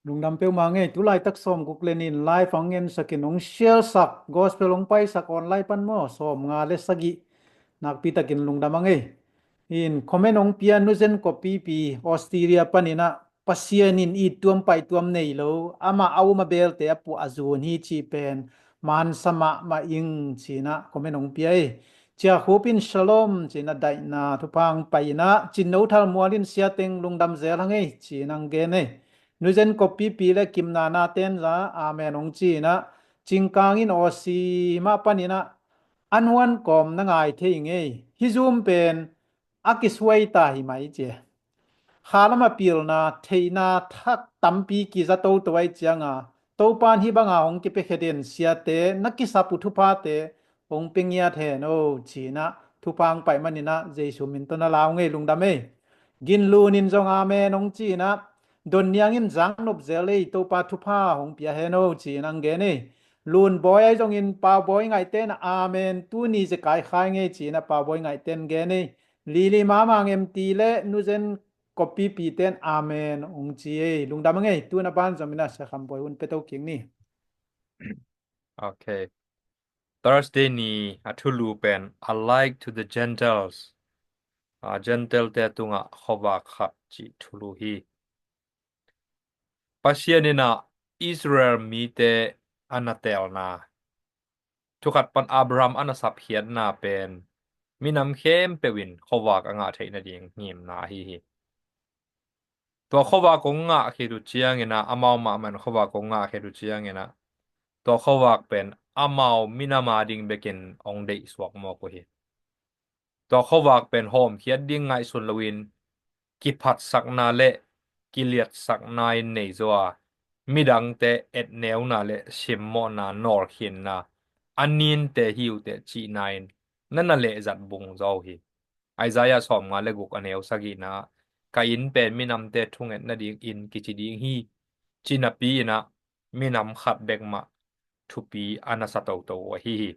Lungdam peuhmah hang ei. Tu laitak sawmguk le nih in live hong ensak in, hong share sak, gospel hong paisak online pan maw, sawmnga le sagih. Nakpi takin lungdam hang ei. In comment hong pia Nu Zen Kop Pipi, Australia panin ah, Pasian in it tuam paih tuam nei lo, amah a um a belte a puah a zun hi cih pen mansa mahmah ing, ci-in ah comment hong pia ei. Cia Khup in shalom, ci-in ah daihna thupha hong pai in ah, Cin No Thal Mual in sia teng lungdam zel hang ei, ci-in hong gen ei. Nu Zen Kop Pipi le Kim Na Na ten za, amen hong ci in ah, Cing Kang in Aussie mah panin ah, an huan kawm na ngai thei ing ei. Hih Zoom pen a kisuai ta hi mai, ci. Kha lam a pilna, theihna thak tampi kiza toto ahih cianga, Topa in hih banga hong kipiakhia den siate na kisap uh thuphate hong pia ngiat hen aw, ci-in ah thupha hong paih manin ah Jesu min tawh na lau ing ei, lungdam ei. Gin Lun in zong amen hong ci-in ah, Don Niang in zang nop zel ei, Topa thupha hong pia hen aw, ci-in hong gen ei. Lun Bawi ahi zongin Pau Bawi Ngaihte in ah amen, tuni zekai khai ing ei, ci-in ah Pau Bawi Ngaihte in gen ei. Lili Mamang M T le Nu Zen Kop Pipi ten amen hong ci ei. Lungdam hang ei. Tu-in a ban zom in ah Sia Kham Bawi hun pia to kik ni. Ok. Thursday ni a thulu pen, A Light to the Gentiles. A, Gentile-te tungah khuavak khat cih thulu hi. Pasian in ah Israel mite a na teelna, thukhat pan Abraham a na sapkhiatna pen minam khempeuh in khuavak a ngah theih nading ngimna ahi hi. Tua khuavak hong ngah khit uh ciangin ah, amau mahmah in khuavak hong ngah khit uh ciangin ah, tua khuavak pen amau minam a ding bekin hong deihsuak mawk uh hi. Tua khuavak pen hawmkhiat ding ngaihsun loin kiphatsakna le kiliatsakna in nei zaw a, midangte etneuna le simmawhna nawlkhinna a ninte hi uh teh cihna in na na lehzat bung zaw uh hi. Isaiah sawmnga le guk a neu sagihna ah, "Ka inn pen minamte thungetna ding inn kici ding hi," ci napi in ah minam khat bek mah thupi a na sa toto uh ahi hi.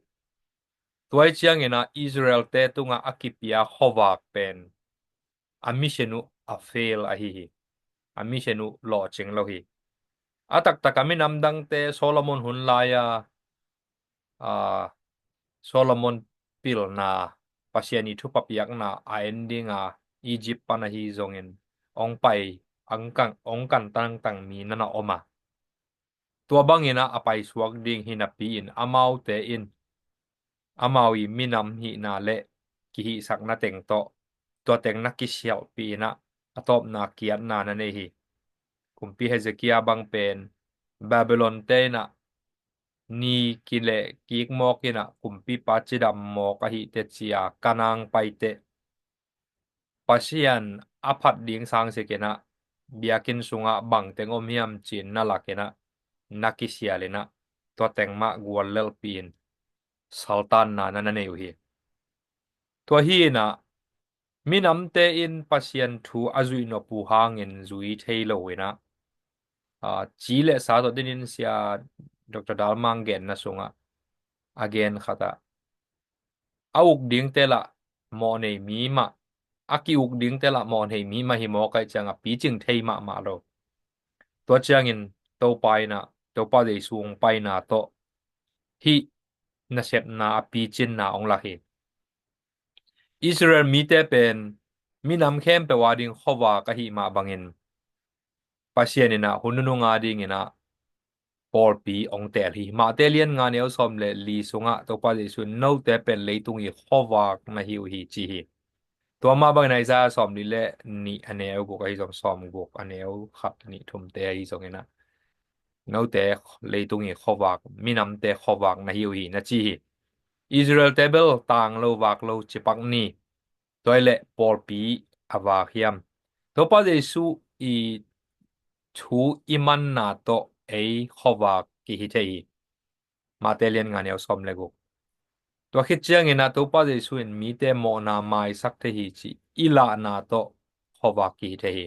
Tua hi ciangin ah Israel-te tungah a kipia khuavak pen a mission uh a fail ahi hi. A mission uh lawhcing lo hi. A taktak a minam dangte Solomon hun lai-a, aa, Solomon pilna, Pasian ii thupha piakna a en dinga Egypt pan ahi zongin hong pai, hong kan, hong kan tangtang mi na na om a, tua bangin ah a paisuak ding hi napi in amaute in amau ii minam hihna le kihihsakna teng tawh tua teng na kisialhpih in ah a tawpna kiatna na nei hi. Kumpi Hezekiah bang pen Babylon-te in ah ni kileh kik mawk in ah kumpipa cidam mawk ahi teh ci-a Kanaan pai teh Pasian a phat ding sang sik in ah biakinn sungah bang teng om hiam ci-in na lak in ah na kisial in ah tua teng mah guallelhpih in saltanna na na nei uh hi. Tua hi in ah minamte in Pasian thu a zuih nop uh hangin zui thei lo in ah, aa, ci le sa tawh dinin Sia Doctor Dalmang genna sungah a gen khat ah, a uk dingte lah mawh nei mi mah, a ki-uk dingte lah mawh nei mi mah hi mawk ahih ciangin a picing thei mahmah lo. Tua ciangin Topa in ah, Topa Jesu hong paina tawh hih nasepna a picinna hong lak hi. Israel mite pen minam khempeuh a ding khuavak ahih mah bangin Pasian in ah hun nunung a dingin ah pawlpi hong teel hi. Matthai lian nga neu sawm le li sungah Topa Jesu in, "Note pen leitung ii khuavak na hi uh hi," ci hi. Tua mah bangin Isaiah sawmli le nih a neu guk ahi zong, sawmguk a neu khat, nih, thumte ahi zongin ah, "Note leitung ii khuavak, minamte khuavak na hi uh hi," na ci hi. Israel-te bel tang lo vak lo ci pak ni. Tua hi leh pawlpi a vak hiam? Topa Jesu ii thu i manna tawh ei khuavak kihi thei hi. Matthai lian nga neu sawm le guk. Tua khit ciangin ah Topa Jesu in mite mawhna maisak thei hi cih i lahna tawh khuavak kihi thei hi.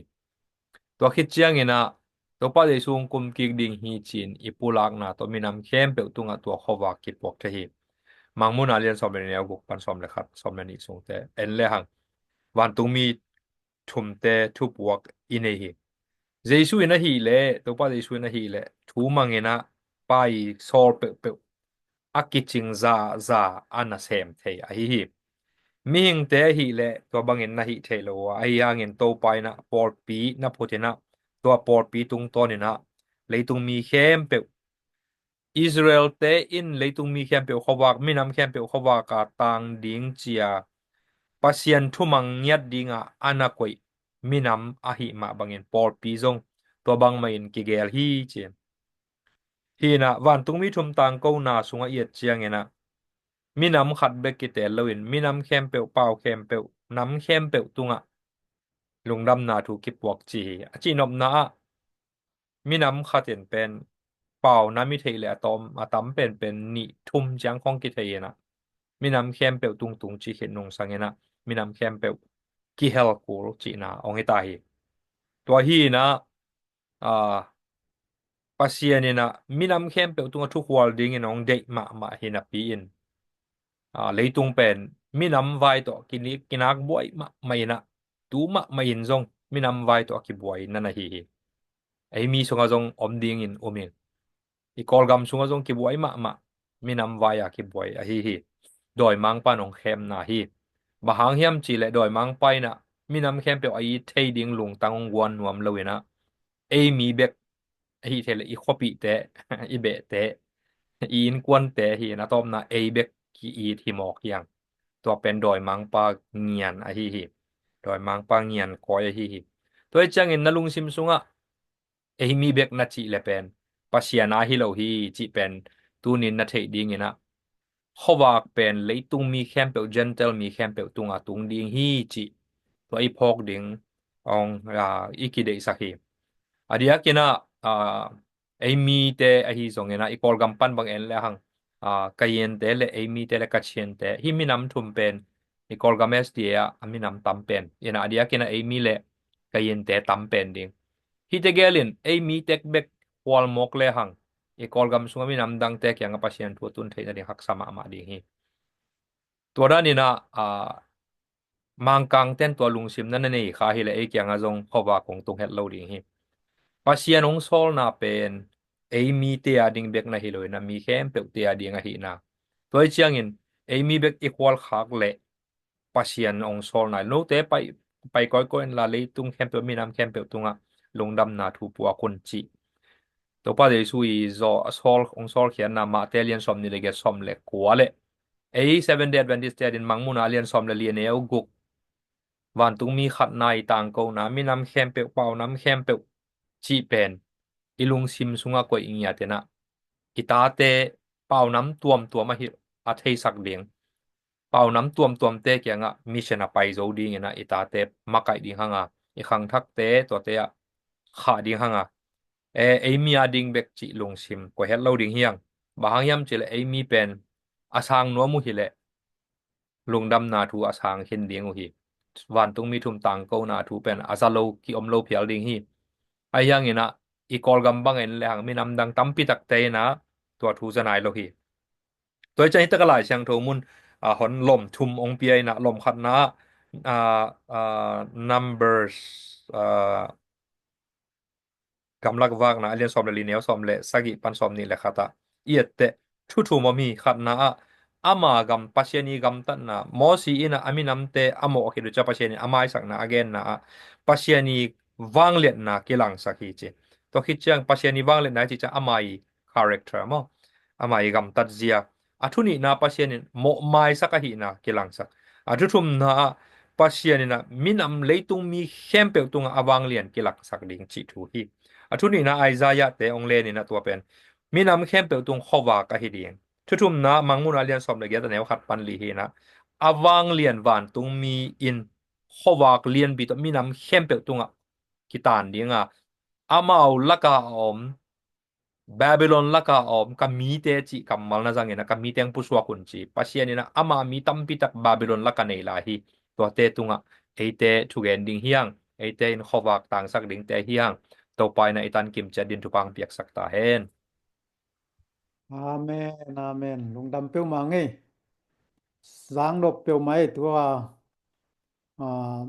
Tua khit ciangin ah Topa Jesu hong kum kik ding hi ci-in i pulakna tawh minam khempeuh tungah tua khuavak kipuak thei hi. Mangmuhna lian sawm le nih, neu guk pan sawm le khat, sawm le nih sungte en lehang vantungmi thumte thupuak i nei hi. Jesu in ahih leh, Topa Jesu in ahih leh thu mang in ah Pa ii sawl peuhpeuh a kicing zaza a nasem thei ahi hi. Mihingte ahih leh tua bangin na hih theih lo uh a, ahi hangin Topa in ah pawlpi na phut in ah tua pawlpi tungtawn in ah leitung mi khempeuh, Israel-te in leitung mi khempeuh khuavak, minam khempeuh khuavak a tang ding ci-a Pasian thumang ngiat dinga a na koih minam ahih mah bangin pawlpi zong tua bangmah in kigeel hi ci. Hi in ah vantungmi thum tangkona sungah i et ciangin ah minam khat bek kiteel loin minam khempeuh, pau khempeuh, nam khempeuh tungah lungdamna thu kipuak ci hi. A cihnopna ah minam khat in pen pau nam i theih leh a tawm, a tam penpen nih thum ciang khong kithei in ah minam khempeuh tungtung cih khit nungsang in ah minam khempeuh kihel kul cihna hong hi ta hi. Tua hi in ah, aa, Pasian in ah minam khempeuh tungah thukhual dingin hong deih mahmah hi napi in, aa, leitung pen minam vai tawh kini-, kinak buai mahmah in ah, tu mahmah in zong minam vai tawh a kibuai na na hi hi. Ei mi sungah zong om dingin um in, i Kawlgam sungah zong kibuai mahmah minam vai a kibuai ahi hi. Dawimangpa in hong khemna hi. Bang hang hiam cih leh dawimangpa in ah minam khempeuh a it thei ding lungtang hong guan nuam lo in ah, ei mi bek ahih theih leh i khuapihte, i behte, i innkuante hi in a tawpna ei bek ki-it hi mawk hi hang. Tua pen dawimangpa ngian ahi hi. Dawimangpa ngian kawi ahi hi. Tua hi ciangin na lungsim sungah ei mi bek na cih leh pen Pasian a hi lo hi cih pen tunin na theih dingin ah khuavak pen leitung mi khempeuh, Gentile mi khempeuh tungah tung ding hi cih tua i phawk ding hong, aa, i kideihsak hi. A diakin ah, aa, ei mite ahi zongin ah i Kawlgam pan bang en le hang, aa, Kayente le ei mite le Kachiente, hih minam thum pen i Kawlgam S D A ah a minam tam pen in ah, a diakin ah ei mi le Kayente tam pen ding. Hihte gelin ei mite bek khual mawk le hang i Kawlgam sungah minam dangte kiangah Pasian thu a tun theih nading haksa mahmah ding hi. Tua danin ah, aa, Mangkangten tua lungsim na na nei kha hileh ei kiangah zong khuavak kong tung het lo ding hi. Pasian hong sawlna pen ei mite a ding bek na hi lo in ah mi khempeuhte a ding ahihna. Tua hi ciangin ei mi bek i khual khak leh Pasian hong sawlna, note pai, pai kawikawi inla leitung khempeuh, minam khempeuh tungah lungdamna thu puak un cih Topa Jesu i zaw a sawl, hong sawlkhiatna Mate lian sawm nih le giat, sawm le kua le ei Seventh Day Adventist te adin Mangmuhna lian sawm le li a neu guk, vantungmi khatna i tangkona, minam khempeuh, paunam khempeuh cih pen i lungsim sungah koih ngiat in ah i tate paunam tuamtuam ahi a theisak ding, paunam tuamtuamte kiangah mission a pai zo dingin ah i tate makaih ding hanga, i khangthakte tuate ah khah ding hanga, e, ei mi a ding bek cih lungsim koih het lo ding hi hang. Bang hang hiam cih leh ei mi pen a sang nuam uh hileh lungdamna thu a sang khin ding uh hi. Vantungmi thum tangkona thu pen a za lo, kiom lo phial ding hi. Ahi hangin ah i Kawlgam bang en le hang minam dang tampi takte in ah tua thu za nai lo hi. Tua hi ciang hi tak a Lai Siangtho mun, aa, hon lom thum hong pia in ah, lom khatna ah, aa, aa, Numbers, aa, Gamlak Vakna a lian sawm le li, neu sawm le sagih pan sawm nih le khat ah i etteh thu thum om hi. Khatna ah ama gam, Pasian i gamtatna, Mosi in ah a minamte a mawh khit uh ciang Pasian in a maisakna a genna ah Pasian i vangliatna kilangsak hi ci. Tua khit ciang Pasian i vangliatna i cih ciang ama i character maw, ama i gamtat zia. A thu nihna Pasian in mawh maisak ahihna kilangsak. A thu thumna ah Pasian in ah minam, leitung mi khempeuh tungah a vanglian kilangsak ding cih thu hi. A thu nihna Isaiah te hong len in ah tua pen minam khempeuh tung khuavak ahi ding. Thu thumna Mangmuhna lian sawm le giat a neu khat pan li hi in ah a vanglian vantungmi in khuavak lianpi tawh minam khempeuh tungah kitan dinga, amau laka a om, Babylon laka a om ka mite cih kammal na zangin ah ka mite hong pusuak un ci. Pasian in ah ama mi tampi tak Babylon laka nei lai hi. Tuate tungah eite thugen ding hi hang, eite in khuavak tangsak dingte hi hang. Topa in ah i tankim ciat din thupha hong piaksak ta hen. Amen, amen. Lungdam peuhmah ngei. Zang nop peuhmah ei tua, ah,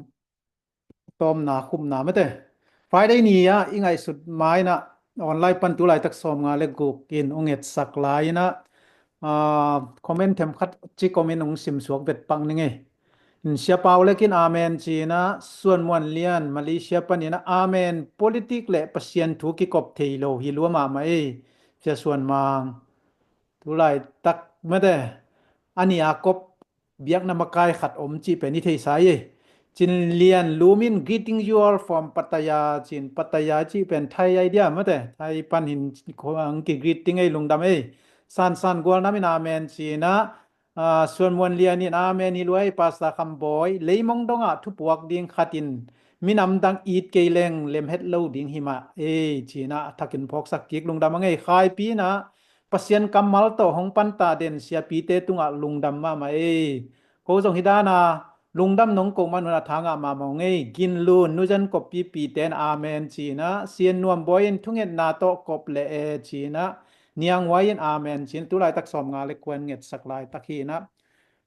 tawmna khupna mate. Friday ni ah i ngaihsut ma in ah online pan tu laitak sawmnga le guk in hong etsak lai in ah, ah, comment themkhat ci comment hong simsuak vet pak ning ei. In Sia Pau Lek in amen ci in ah, Suan Muan Lian Malaysia pan in ah amen, politic le Pasian thu kikop thei lo hi lua mahmah ei, Sia Suan Mang. Tu laitak mate a ni a kop biakna makai khat om cih pen i theisa ei. Cin Lian Lum in greeting you all from Pattaya, cin Pattaya cih pen Thai idea mate, Thai pan hin ang ki greeting ei, lungdam ei. San San Gual Nam in amen ci in ah, ah, Suan Muan Lian in amen hi lua ei, Pastor Kham Bawi, Leimong dongah thupuak ding khat in minam dang it kei leng lem het lo ding hi mah ei ci in ah a thakin phawksak kik, lungdam a ngei. Khaipi in ah Pasian kammal tawh hong panta den siapite tungah lungdam mahmah ei. Ko zong hi dana lungdam nong ko man un a tha ngah mahmah ung ei. Ginlun, Nu Zan Kop Pipi ten amen ci in ah, Sian Nuam Bawi in thungetna tawh kop le e ci in ah, Niang Huai in amen ci in ah, tu laitak sawmnga le kua in ngetsak laitak hi in ah.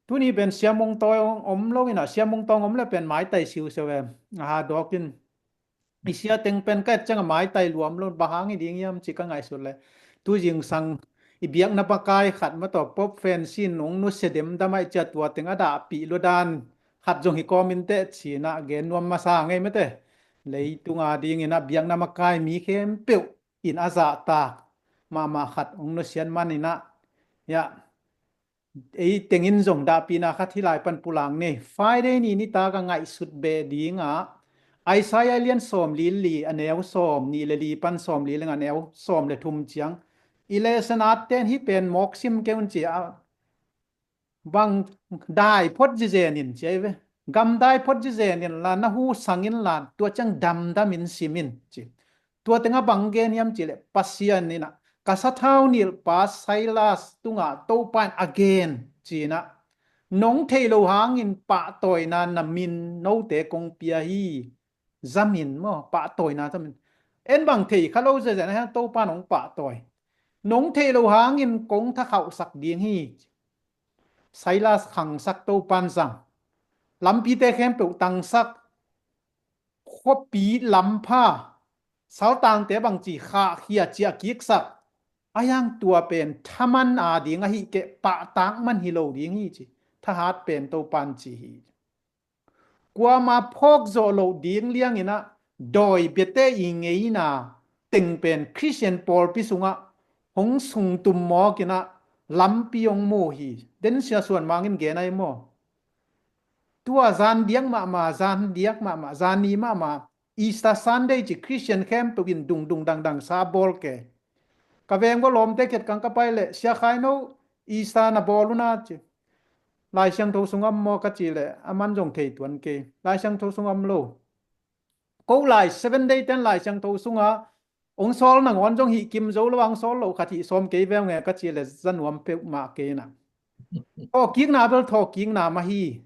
Tuni pen Sia Mung Tawi om lo in ah, Sia Mung Tawi om le pen maitai siusiau e. Aha dawk in i sia teng pen ka et ciang a maitai luam lo, bang hang hi ding hiam ci ka ngaihsut le. Tu zingsang i biakna makai khat mah tawh Pope Francis in hong nusia demdam ahih ciang tua teng a dahpih lua dan khat zong hi kawm in teh ci in ah gen nuam masa ngei mate. Leitung a dingin ah biakna makai mi khempeuh in a zahtak mahmah khat hong nusiat man in ah, ya, ei tengin zong dahpihna khat hih lai pan pulak ni. Friday ni nitak a ngaihsut beh dingah Isaiah lian sawmli le li a neu sawmnih le li pan sawmli le nga, a neu sawm le thum ciang i lesson at ten hih pen mawk sim kei un ci a, bang dai phot zizen in ci a hi ve. Gam dai phot zizen in la, na hu sang in la, tua ciang damdam in sim in ci. Tua tengah bang gen hiam cih leh, Pasian in ah ka sathau nilhpa Silas tungah Topa in a gen ci-in ah, nong theih loh hangin pahtawina na min note kong pia hi. Zamin maw, pahtawina zamin. En bang thei kha lo zezen a hiang Topa in hong pahtawi. Nong theih loh hangin kong thakhauhsak ding hi. Silas khangsak, Topa in zang. Lampite khempeuh tangsak. Khuapi lampha, saltangte bangci khahkhia ciah kiksak. A hiang tua pen thaman a ding ahih keh pahtak man hi lo ding hi ci. Thahat pen Topa in ci hi. Kuama phawk zawh loh ding liangin ah dawi biate i ngeina teng pen Khristian pawlpi sungah hong sungtum mawk in ah lampi hong mu hi. Den Sia Suan Mang in gen ahi maw? Tua zan diak mahmah, zan diak mahmah, zan ni mahmah, Easter Sunday ci Khristian khempeuh in dungdung dangdang sa bawl kei. Ka veng vua lawmte khiat kang ka pai leh, Sia Khai No, Easter na bawl uh na ci. Lai Siangtho sung om maw ka ci leh, a man zong thei tuan kei. Lai Siangtho sung om lo. Ko lai Seven Day ten Lai Siangtho sungah hong sawl nangawn zong hih kim zo lo, hong sawl loh khat hih sawm kei veu nge ka ci leh, za nuam peuhmah kei na. Thawhkikna bel thawhkikna mah hi.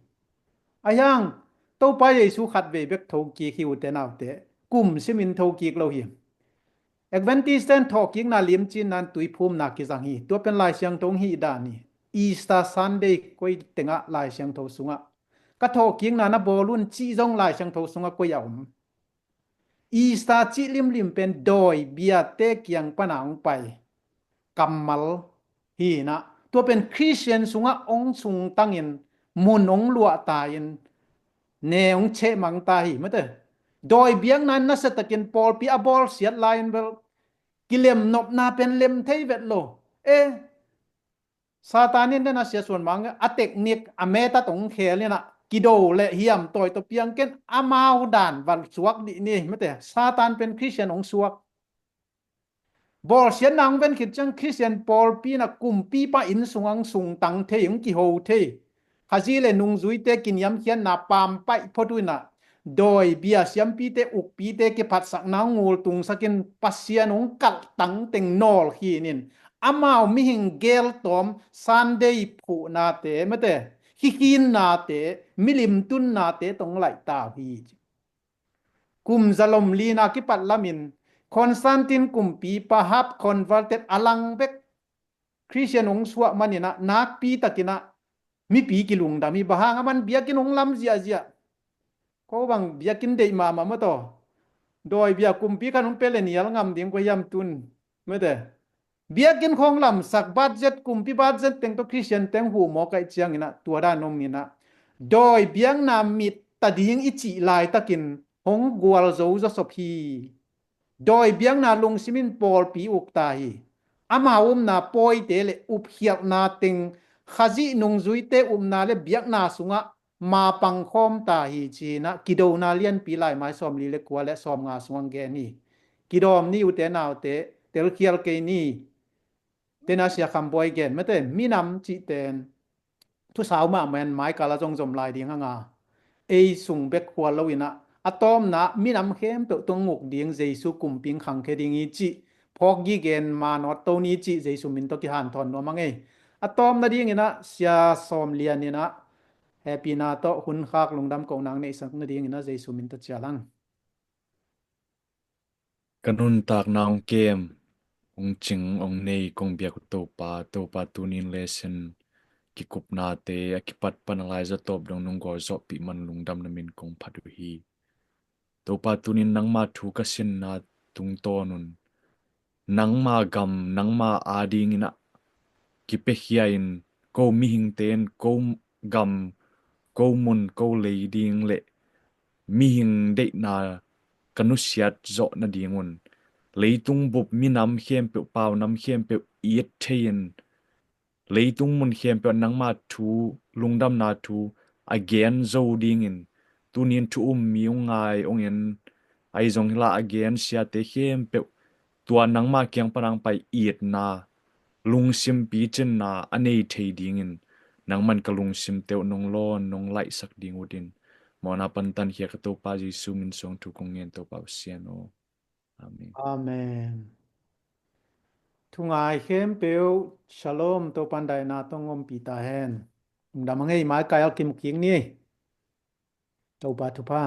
A hiang, Topa Jesu khat vei bek thokik hi ute naute. Kum simin thokik lo hi. Adventist ten thawhkikna limcinna in tuiphumna kizang hi. Tua pen Lai Siangtho hong hih dan hi. Easter Sunday koi tengah Lai Siangtho sungah ka thawhkikna na bawl un cih zong Lai Siangtho sungah koi a om? Easter cih limlim pen dawi biate kiang pana hong pai kammal hi na. Tua pen Khristian sungah hong sungtangin mun hong luahta in ne hong chehmangta hi mate. Dawi biakna in nasiatakin pawlpi a bawlsiat lai-in bel kilemnopna pen lem thei vet lo. E, Satan in den a Sia Suan Mang a teknik a metat hong khel in ah kido le hiam tawi tawh piang ken amau dan val suak dih ni mate. Satan pen Khristian hong suak. Bawlsiatna hong ven khit ciang Khristian pawlpi in ah kumpipa inn sungah hong sungtang thei, hong kiho thei. Khazih le nungzuite kiniamkhiatna pampaih phot uh in ah dawi bia siampite ukpite kiphatsakna hong ngultungsakin Pasian hong kalhtang teng nawl khinin amau mihing geltawm Sunday phuhnate mate, khikhinnate, milim tunnate tawh hong laihta uh hi. Kum zalom lina kipat lamin Constantine kumpipa half converted a lang bek Khristian hong suah manin ah nakpi takin ah mipi kilungdam hi. Bang hang a man biakinn hong lam ziahziah. Ko bang biakinn deih mahmah maw taw. Dawi bia kumpi khat hong pia le nial ngam ding kua hiam tun. Mate. Biakinn khawng lamsak, budget, kumpi budget teng tawh Khristian teng huh mawk ahih ciangin ah tua dan om in ah dawi biakna mit ta ding i cih laitakin hong gualzo zawsop hi. Dawi biakna lungsim in pawlpi ukta hi. Amau upna pawite le upkhialhna teng Khazih nungzuite upna le biakna sungah mapang khawmta hi ci-in ah kidona lianpi Laimai sawmli le kua le sawmnga sungah gen hi. Kidawm ni ute naute, telkhial kei ni. Tena Sia Kham Buai gen mate, minam cihten thusau mahmah in maikal a zongzom lai ding hanga ei sung bek khual lo in ah a tawpna minam khempeuh tunguk ding Jesu kumpi in khangkhia ding hi cih phawk gigen manawt to ni cih Jesu min tawh kihanthawn nuam a ngei. A tawpna dingin ah Sia Sawm Lian in ah hehpihna tawh hun khak lungdam kohna neihsak nadingin ah Jesu min tawh cial ang. Ka nuntakna hong kem, hong cing, hong nei kong biak uh Topa, Topa tunin lesson kikupnate a kipat pan a lai zatawp dong nong gualzawhpih man lungdam na min kong phat uh hi. Topa tunin nangma thu ka sinna tungtawn un nangma gam, nangma adingin ah kipiakhia in ko mihingte in ko gam, ko mun, ko lei ding le mihing deihna ka nusiat zawh nadingun leitung bup minam khempeuh, paunam khempeuh it thei in leitung mun khempeuh nangma thu, lungdamna thu a gen zo dingin tunin thu um mi hong ngai hong en ahi zong hi la a gen siate khempeuh tua nangma kiang pan hong pai itna lungsim picinna a nei thei dingin nangman ka lungsim teuh nong lawn nong laihsak ding utin mawhna pantan khia ka Topa Jesu min suang thu kong ngen Topa Pasian aw. Amen. Amen. Thungai khempeuh Shalom Topan daihna tong ompih ta hen. Lungdam a ngei maikai al kimu kik ni. Topa thupha.